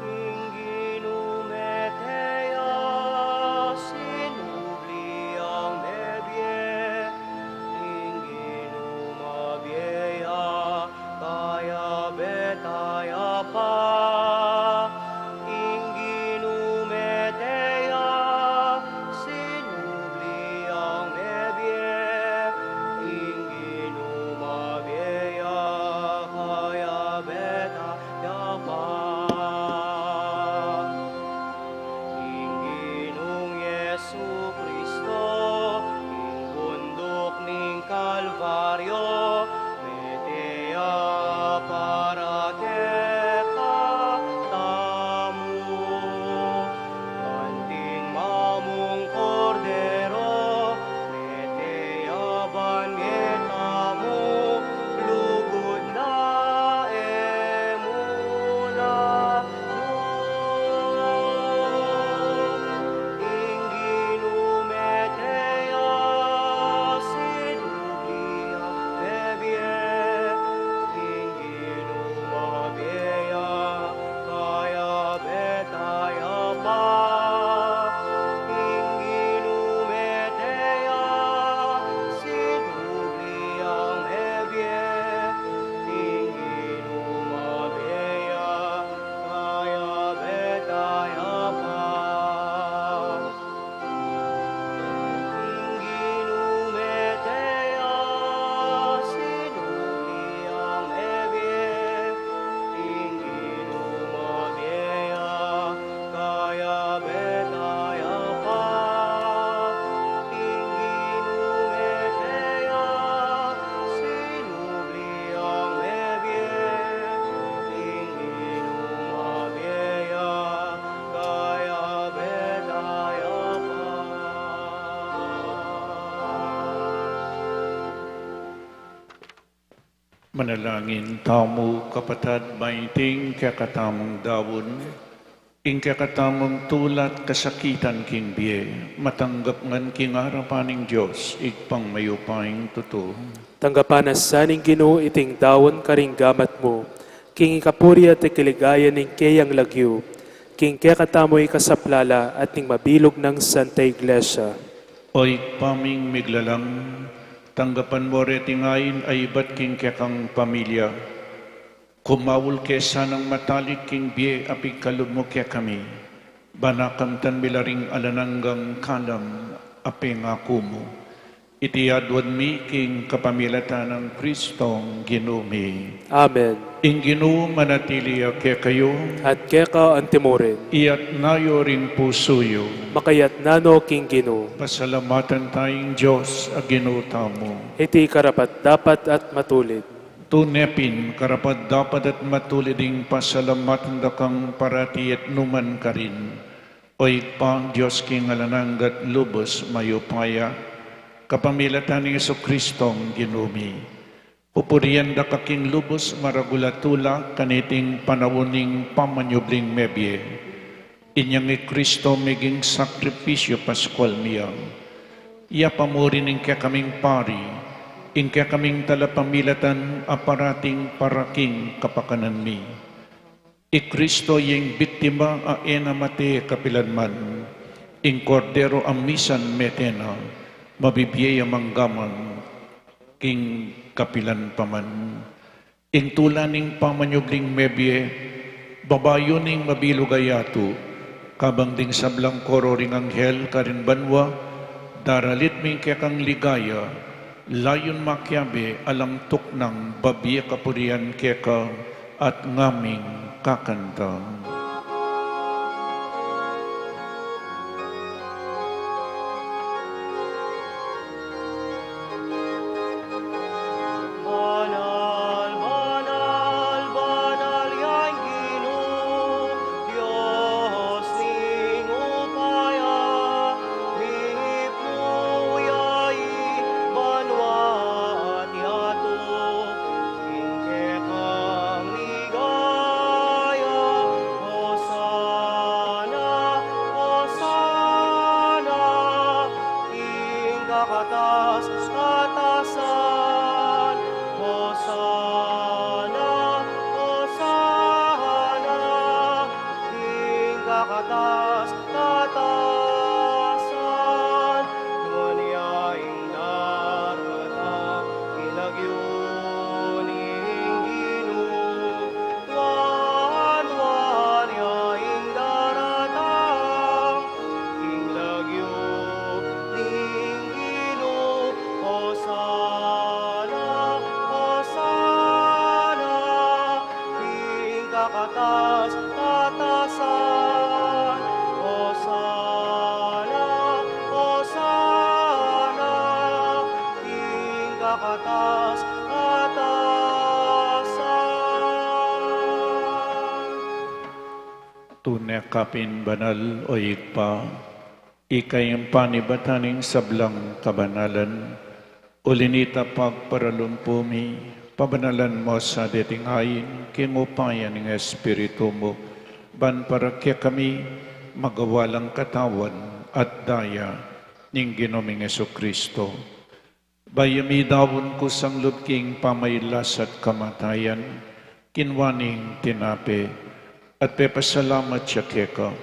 Ing Ginu mete ya, sinubli yang mebie. Ing Ginu mabie ya, kayabe ta ya pa. Ing Ginu mete ya, sinubli yang mebie. Ing Ginu mabie ya, kayabe ta ya pa. Ing Ginung Jesucristo, ing bunduk ning Kalbaryo, mete ya para kekatamu. Anting mamung Kordero, mete ya ban kekatamu, lugud na e mu na. Ing Ginu mete ya, sinubli yang mebie. Ing Ginu mabie ya, kayabe ta ya pa. Ing Ginu mete ya, sinubli yang mebie. Ing Ginu mabie ya, kayabe ta ya pa. Ing Ginu mete ya, sinubli yang mebie. Ing Ginu mabie ya, kayabe ta ya pa. Ing Ginu mete ya, sinubli yang mebie. Ing Ginu mabie ya, kayabe ta ya pa. Manalangin tamu, kapatad, ba iting kekatamung daun, ing kekatamung tula't kasakitan king bie, matanggap ngan king arapan ning Dios, Ibpang mayupayang tutu. Tanggapan na sa ning Ginu iting daun karing gamat mu, king ikapuri at ikaligayan ning keyang lagyu, king kekatamu ikasaplala at ning mabilug nang Santa Iglesia. O Ibpa ming miglalang, tanggapan mu reting ain a ibat king kekang pamilya. Kumaul ke sanang matalik king bie a pigkalub mu kekami, ban akamtan mi la ring alang anggang kalam a pengaku mu. Iti adwan mi king kapamilatan nang Kristong Ginu mi. Amen. Ing Ginu manatili ya kekayu. At keka antimurin. Iyatas yu ring pusu yu. Makayatas no king Ginu. Pasalamatan taya ing Dios a Ginu tamu. Iti karapat-dapat at matulid. Tune pin karapat-dapat at matulid ing pasalamatan da kang parati at nukarin man, O Ibpa, Dios king alang angga at lubus mayupaya, kapamilatan nang Jesucristong Ginu mi. Pupurian da ka king lubus maragul a tula kaniting panaun ning pamanyubling mebie. Inyang i Kristo meging sakripisyu Paskual mi ya. Iya pa mu rin ing kekaming pari, ing kekaming talapamilatan a parating para king kapakanan mi. I Kristo ya ing biktima a e na mate kapilan man, ing Kordero a misan mete na, mabibie ya manggaman king kapilan pa man. Ing tula ning pamanyubling mebie, babayu ning mabilug a yatu, kabang ding sablang koro ring anghel karin banua, daralit mi ing kekang ligaya, layun makiabe alang tuknang babie kapurian keka at ngaming kakanta. Ning Ginu, wanwan ya ing daratang, ing lagyu ning Ginu, Hosana, Hosana, ing kakatas-katasan, Hosana, Hosana, ing kakatas-katasan. Tune ka pin banal, o Ibpa, ika ing panibatan ning sablang kabanalan. Uli na nita, pagparalumpu mi, pabanalan mu sa deting ain, king upaya ning Espiritu mu, ban para kekami magawa lang katawan at daya ning Ginu ming Jesucristo. Bayu mi daun kusang lub king pamailas at kamatayan, kinua ne ing tinape, at pepasalamat ya keka,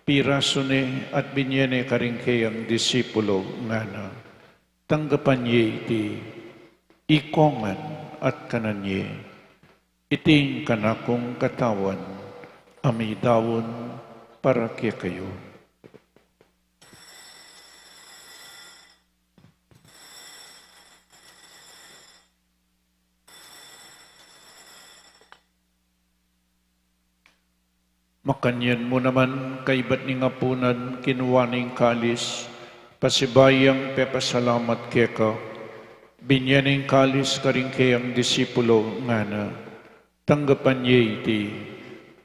pirasu ne at binye ne karing keyang disipulo, ngana: Tanggapan ye iti, ikongan at kanan ye. Iti ing kanakung katawan, a midaun para kekayu. Makanyan mu naman, kaybat ning apunan, kinua ne ing kalis, pasibayu yang pepasalamat keka, binye ne ing kalis karing keyang disipulo, ngana: Tanggapan ye iti,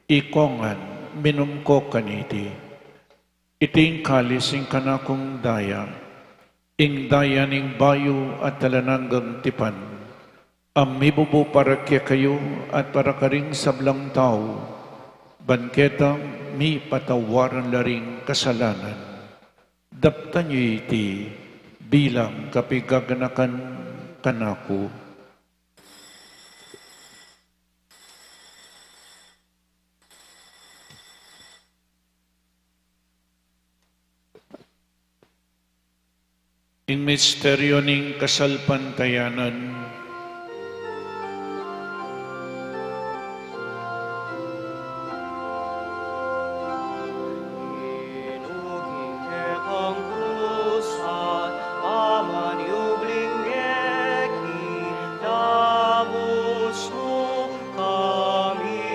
ikongan, minum ko kaniti. Iti ing kalis ning kanakung daya, ing daya ning bayu at alang anggang tipan, a mibubu para kekayu at para karing sablang tau, ban keta mipatawaran la ring kasalanan. Daptan ye iti bilang kapigaganakan kanaku. Ing misteryu ning kasalpantayanan. Ginung kekang kusat, a manyubling mie, kindamus mu kami.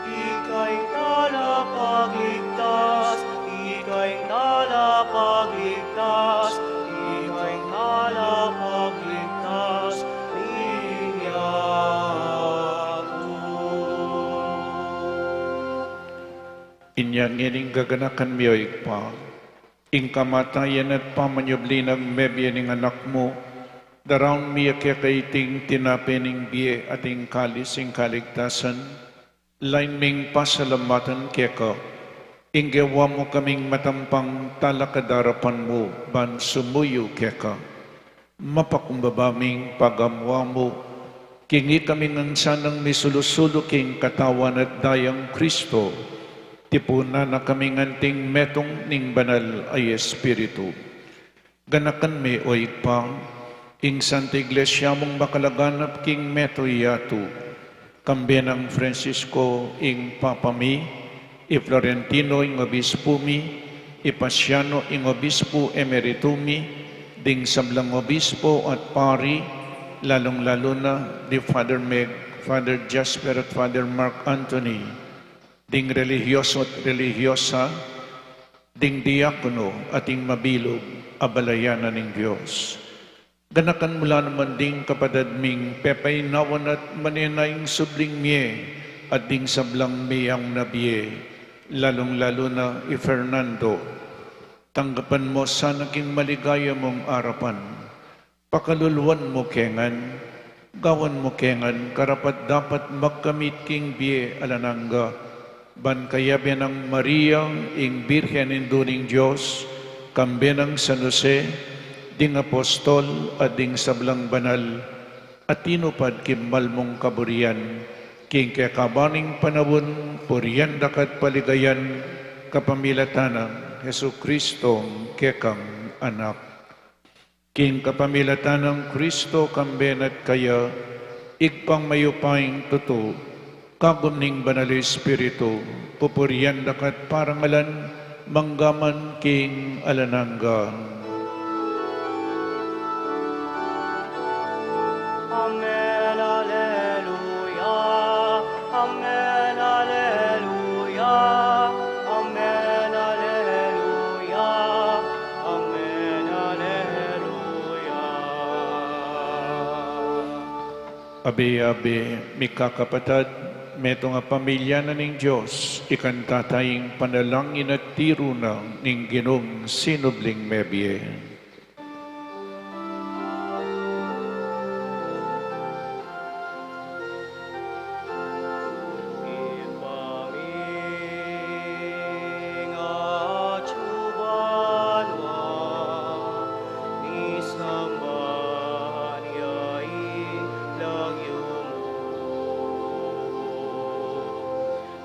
Ika ing talapagligtas, ika ing talapagligtas, ika ing talapagligtas ning yatu. Inya ngening gaganakan mi, o Ibpa, ing kamatayan at pamanyubli nang mebie ning Anak mu, daraun mi ya keka iting tinape ning bie at ing kalis ning kaligtasan, lain ming pasalamatan keka, ing gewa mu kaming matampang talakad king arapan mu ban sumuyu keka. Mapakumbaba ming pagamu-amu, king ikami ngan sanang misulu-sulu king katawan at dayang Kristo, tipunan na kaming anting metung ning Banal a Espiritu. Ganakan me, o Ibpa, ing Santa Iglesia mung makalaganap king metung a yatu, kambe nang Francisco ing Papa mi, i Florentino ing Obispu mi, i Paciano ing Obispu Emeritu mi, ding sablang obispo at pari, lalung-lalu na di Father Meg, Father Jasper at Father Mark Anthony, ding relihiyoso at relihiyosa, ding diakono at ding mabilug a balayan na ning Dios. Ganakan mu la naman ding kapatad ming pepainawan at manenaya ing subling mie at ding sablang meang na bie, lalung-lalu na i Fernando. Tanggapan mu sana king maligaya mung arapan. Pakaluluan mu ke ngan, gawan mu ke ngan karapat-dapat magkamit king bie alang angga, ban kayabe nang Maria, ing Birhen Indu ning Dios, kambe nang San Jose, ding apostol, at ding sablang banal, a tinupad king mal mung kaburian, king kekaban ning panaun, purian da ka at paligayan, kapamilatan nang Jesucristo, kekang Anak. Ing kapamilatan nang Kristo, kambe na at kaya, Ibpang mayupayang tutu, kagum ning Banal Espiritu, pupurian da ka at parangalan, mangga man king alang angga. Amen, Alleluia. Amen, Alleluia. Amen, Alleluia. Amen, Alleluia. Abe-abe, mikakapatad, metung a pamilya na ning Dios, ikanta taya ing panalangin a tiru na ning Ginung sinubling mebie. Ibpa mi, king atsu banua, misamban ya ing lagyu mu.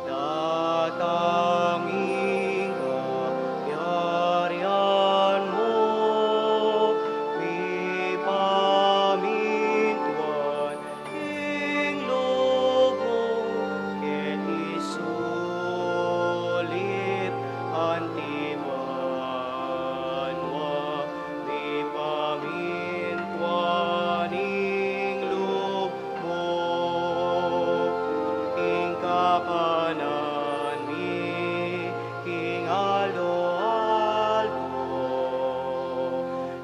Datang ing kayarian mu, mipamintuan ing lub mu, keti sulip anti banua, mipamintuan ing lub mu. Ing kakanan mi king aldo-aldo,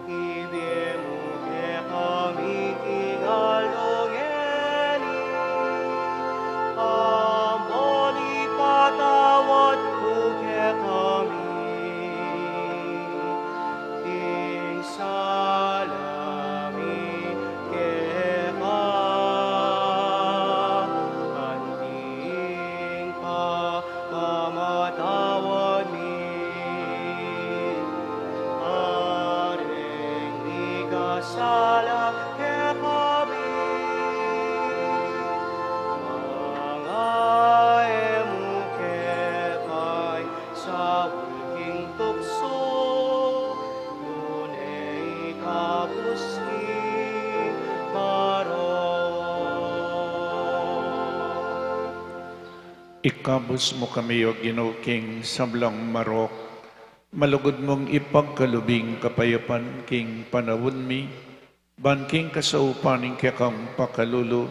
ibie mu kekami king aldo ngeni, ampon ipatawad mu kekami ing sala mi keka, anti ing pamamatawad mi kareng mikasala kekami, manga e mu ke paisaul king tuksu, nune ikabus king marok. Ikabus mu kami, O Ginu, king sablang marok. Malugud mung ipagkalub ing kapayapan king panaun mi, ban king kasaupan ning kekang pakalulu,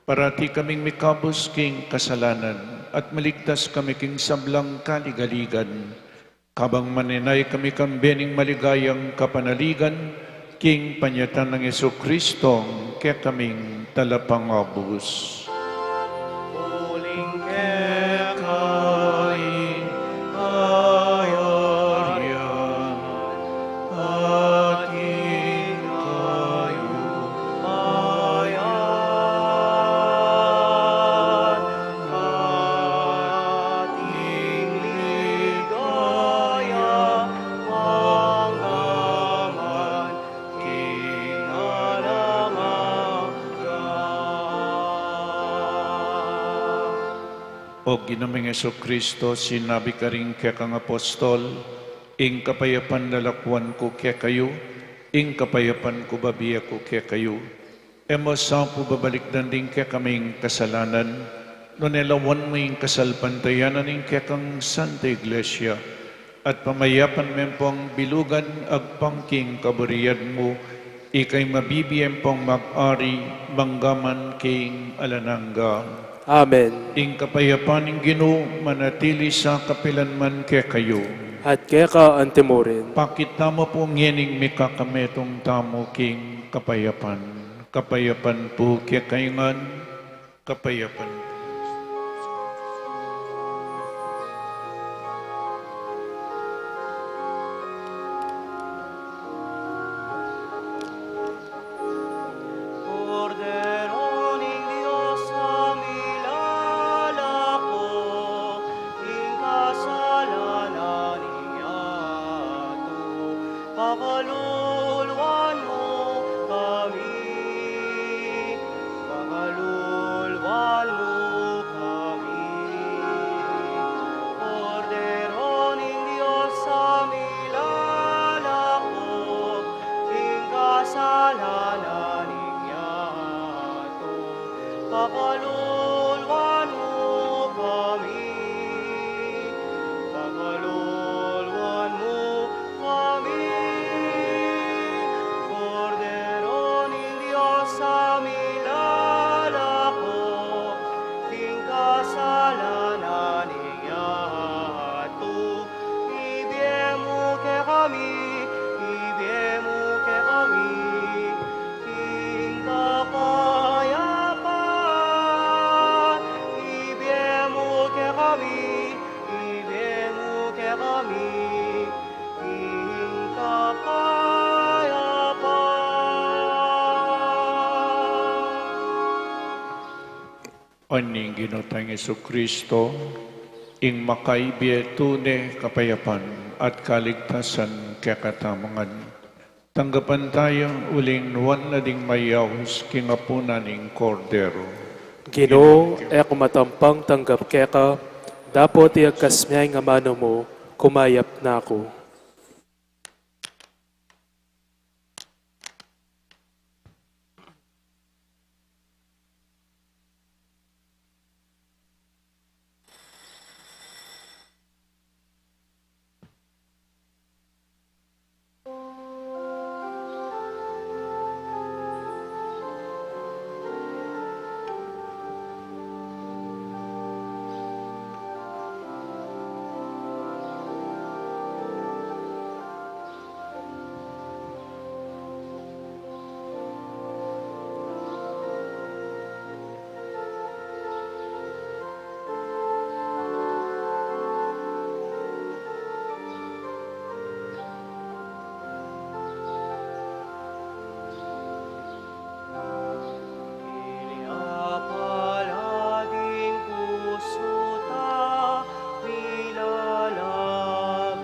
parati kaming mikabus king kasalanan, at maligtas kami king sablang kaligaligan. Kabang maninaya kami kambe ning maligayang kapanaligan, king panyatang nang Jesucristo, kekaming talapangabus. Uling keka ing kayarian, at ing kayupayan, at ing ligaya, mangga man king alang angga. O Ginu ming Jesucristo, sinabi mu karing kekang apostol, ing kapayapan lalakuan ku kekayu, ing kapayapan ku bibie ku kekayu. E mu sa pu babalikdan ding kekaming kasalanan, nune lawan mu ing kasalpantayanan ning kekang Santa Iglesia, at pamayapan me pung bilugan agpang king kaburian mu, ika ing mabibie pung mag-ari mangga man king alang angga. Amen. Ing kapayapan ning Ginu manatili sa kapilanman kekayu. At keka antimurin. Pakit tamu pu ngening mikakametung tamu king kapayapan. Kapayapan pu kekayu ngan. Kapayapan pu. Kordero ning Dios a milalako king kasalanan ning yatu, pakaluluan mu kami, pakaluluan mu Pakalulwan mu kami, pakalulwan mu kami, Kordero ning Dios a milalako king kasalanan ning yatu. Ibie mu kekami, ibie mu kekami ing kapayapan. Ibie mu kekami, ibie mu kekami ing kapayapan. Ing Ginu tang Jesucristo, ing makaibie tune kapayapan at kaligtasan kekatamu ngan. Tanggapan taya uling nuan na ding mayaus king apunan ning Kordero. Ginu, e ku matampang tanggap keka, dapot iyagkas me ing amanu mu, kumayap na ku. Iliapala ding pusu ta, milalablab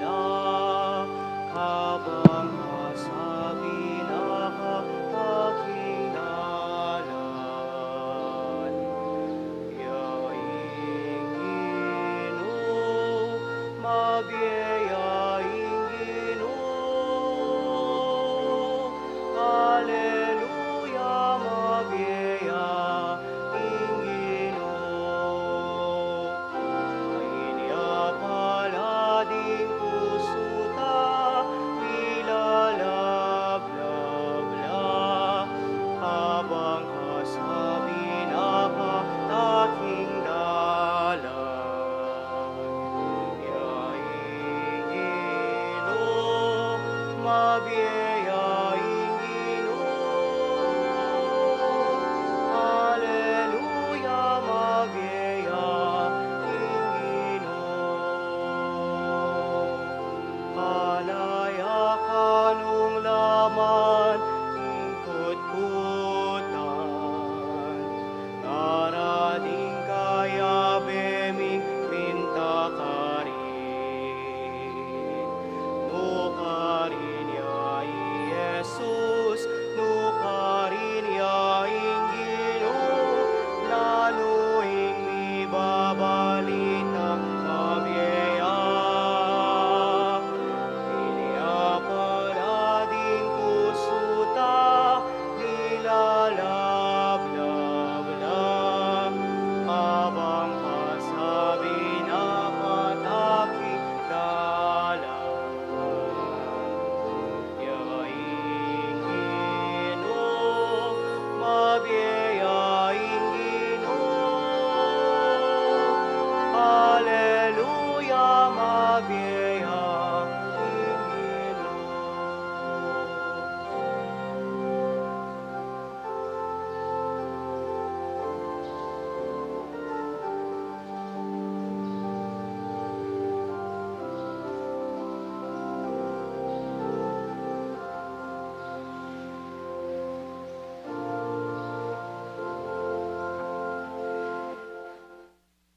la, kabang kasabi na kataking dalan. Ya ing Ginu, mabie ya ing Ginu. Aleluya, mabie ya ing Ginu. Iliapala ding pusu ta, milalablab la, kabang kasabi na kataking dalan. Ya ing Ginu, mabie ya ing Ginu. Aleluya, mabie ya ing Ginu. Ala ya kanung laman ing kutkutan, ngara ding kayabe ming minta karin. Nukarin ya i Jesus, nukarin ya ing Ginu, nanu ing mibabalitang mabie ya. Iliapala ding pusu ta, milalablab la, kabang kasabi na kataking dalan. Ya ing Ginu, mabie ya ing Ginu. Aleluya, mabie ya ing Ginu.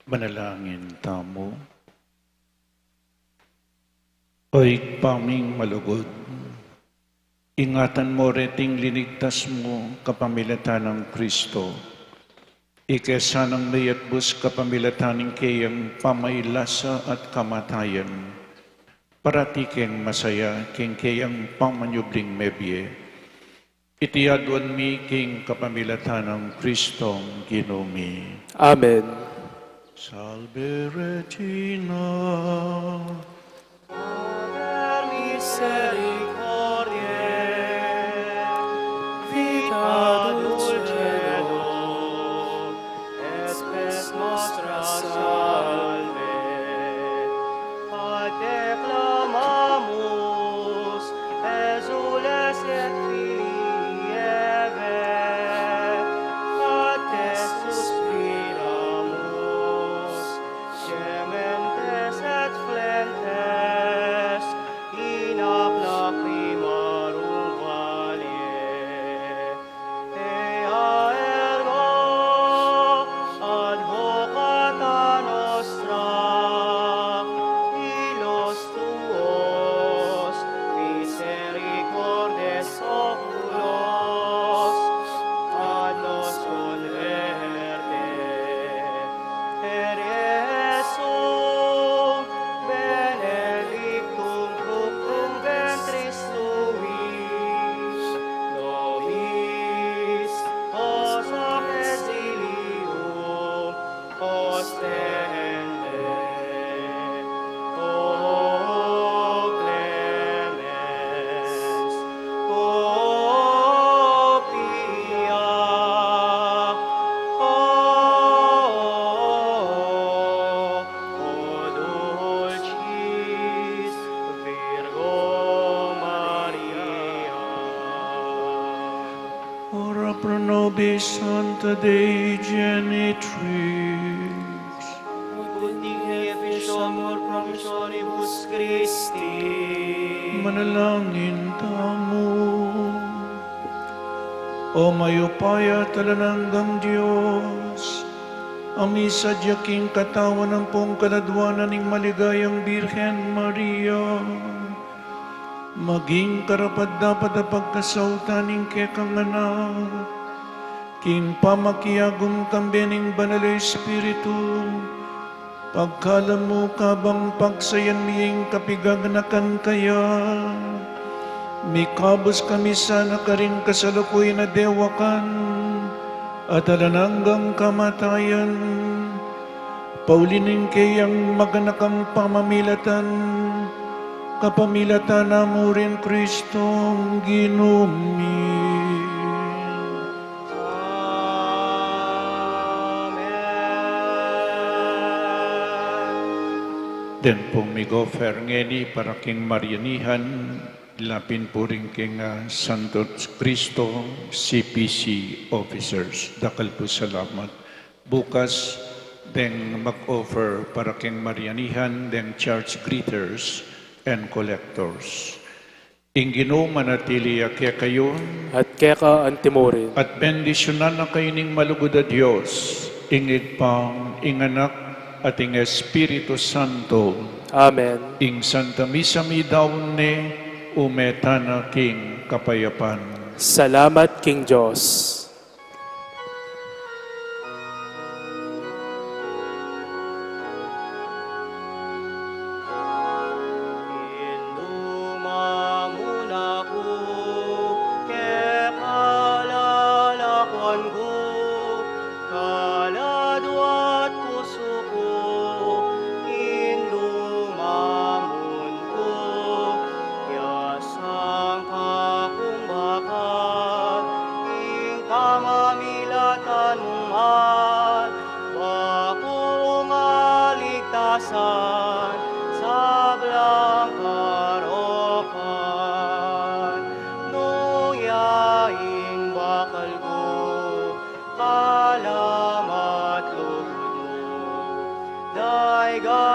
Manalangin tamu. O Ibpa ming malugud, ingatan mu reting linigtas mu kapamilatan nang Kristo, ika sanang meyatbus kapamilatan ning keyang pamailasa at kamatayan, parati keng masaya king keyang pamanyubling mebie. Iti aduan mi king kapamilatan nang Kristong Ginu mi. Amen. Salve Regina, Mater misericordiae, vita dulcedo, et spes nostra salve. A te clamamus, exules et filii Evae, a te suspiramus, gementes et flentes, in ab lacrimarum valle. Ea ergo advocata nostra, illos tuos misericordes oculos, ad nos converte. Per Iesum benedictum fructum ventris tui, nobis post exilium ostende. O clemens, o pia, o, o dulcis Virgo Maria. Ora pro nobis sancta Dei Genitrix. Ut digne efficio amor promissionibus Christi. Manalangin tamu. O mayupaya at alang anggang Dios, a misadya king katawan ampong kaladwanan ning maligayang Birhen Maria, maging karapat-dapat a pagkasautan ning kekang anak, king pamakiagum kambe ning Banal a Espiritu, pagkalub mu kabang pagsayan mi ing kapigaganakan kaya, mikabus kami sana karing kasalukuyan a dewakan at alang anggang kamatayan. Pauli ning keyang maganakang pamamilatan, kapamilatan na mu ring Kristong Ginu mi. Amen. Den pung mig-offer ngeni para king Marianihan, lapin pu ring king, ah, Santo Cristo C P C officers. Dakal pu salamat. Bukas, deng mag-offer para king Marianihan, deng church greeters and collectors. Ing Ginu manatili ya kekayu. At keka antimurin. At bendisyunan na kayu ning malugud a Dios, ing Ibpa, ing Anak, at ing Espiritu Santo. Amen. Ing Santa Misa midaun ne, ume tana king kapayapan. Salamat king Dios. Induma mu na ku, keka lalakuan ku, kaladwa at pusu ku, induma mu ku, ya sangka kung bakal, ing pamamilatan mu man, ba kung aligtasan, sablang karopan, nung ya ing bakal ku, kalam at lugud mu, daygan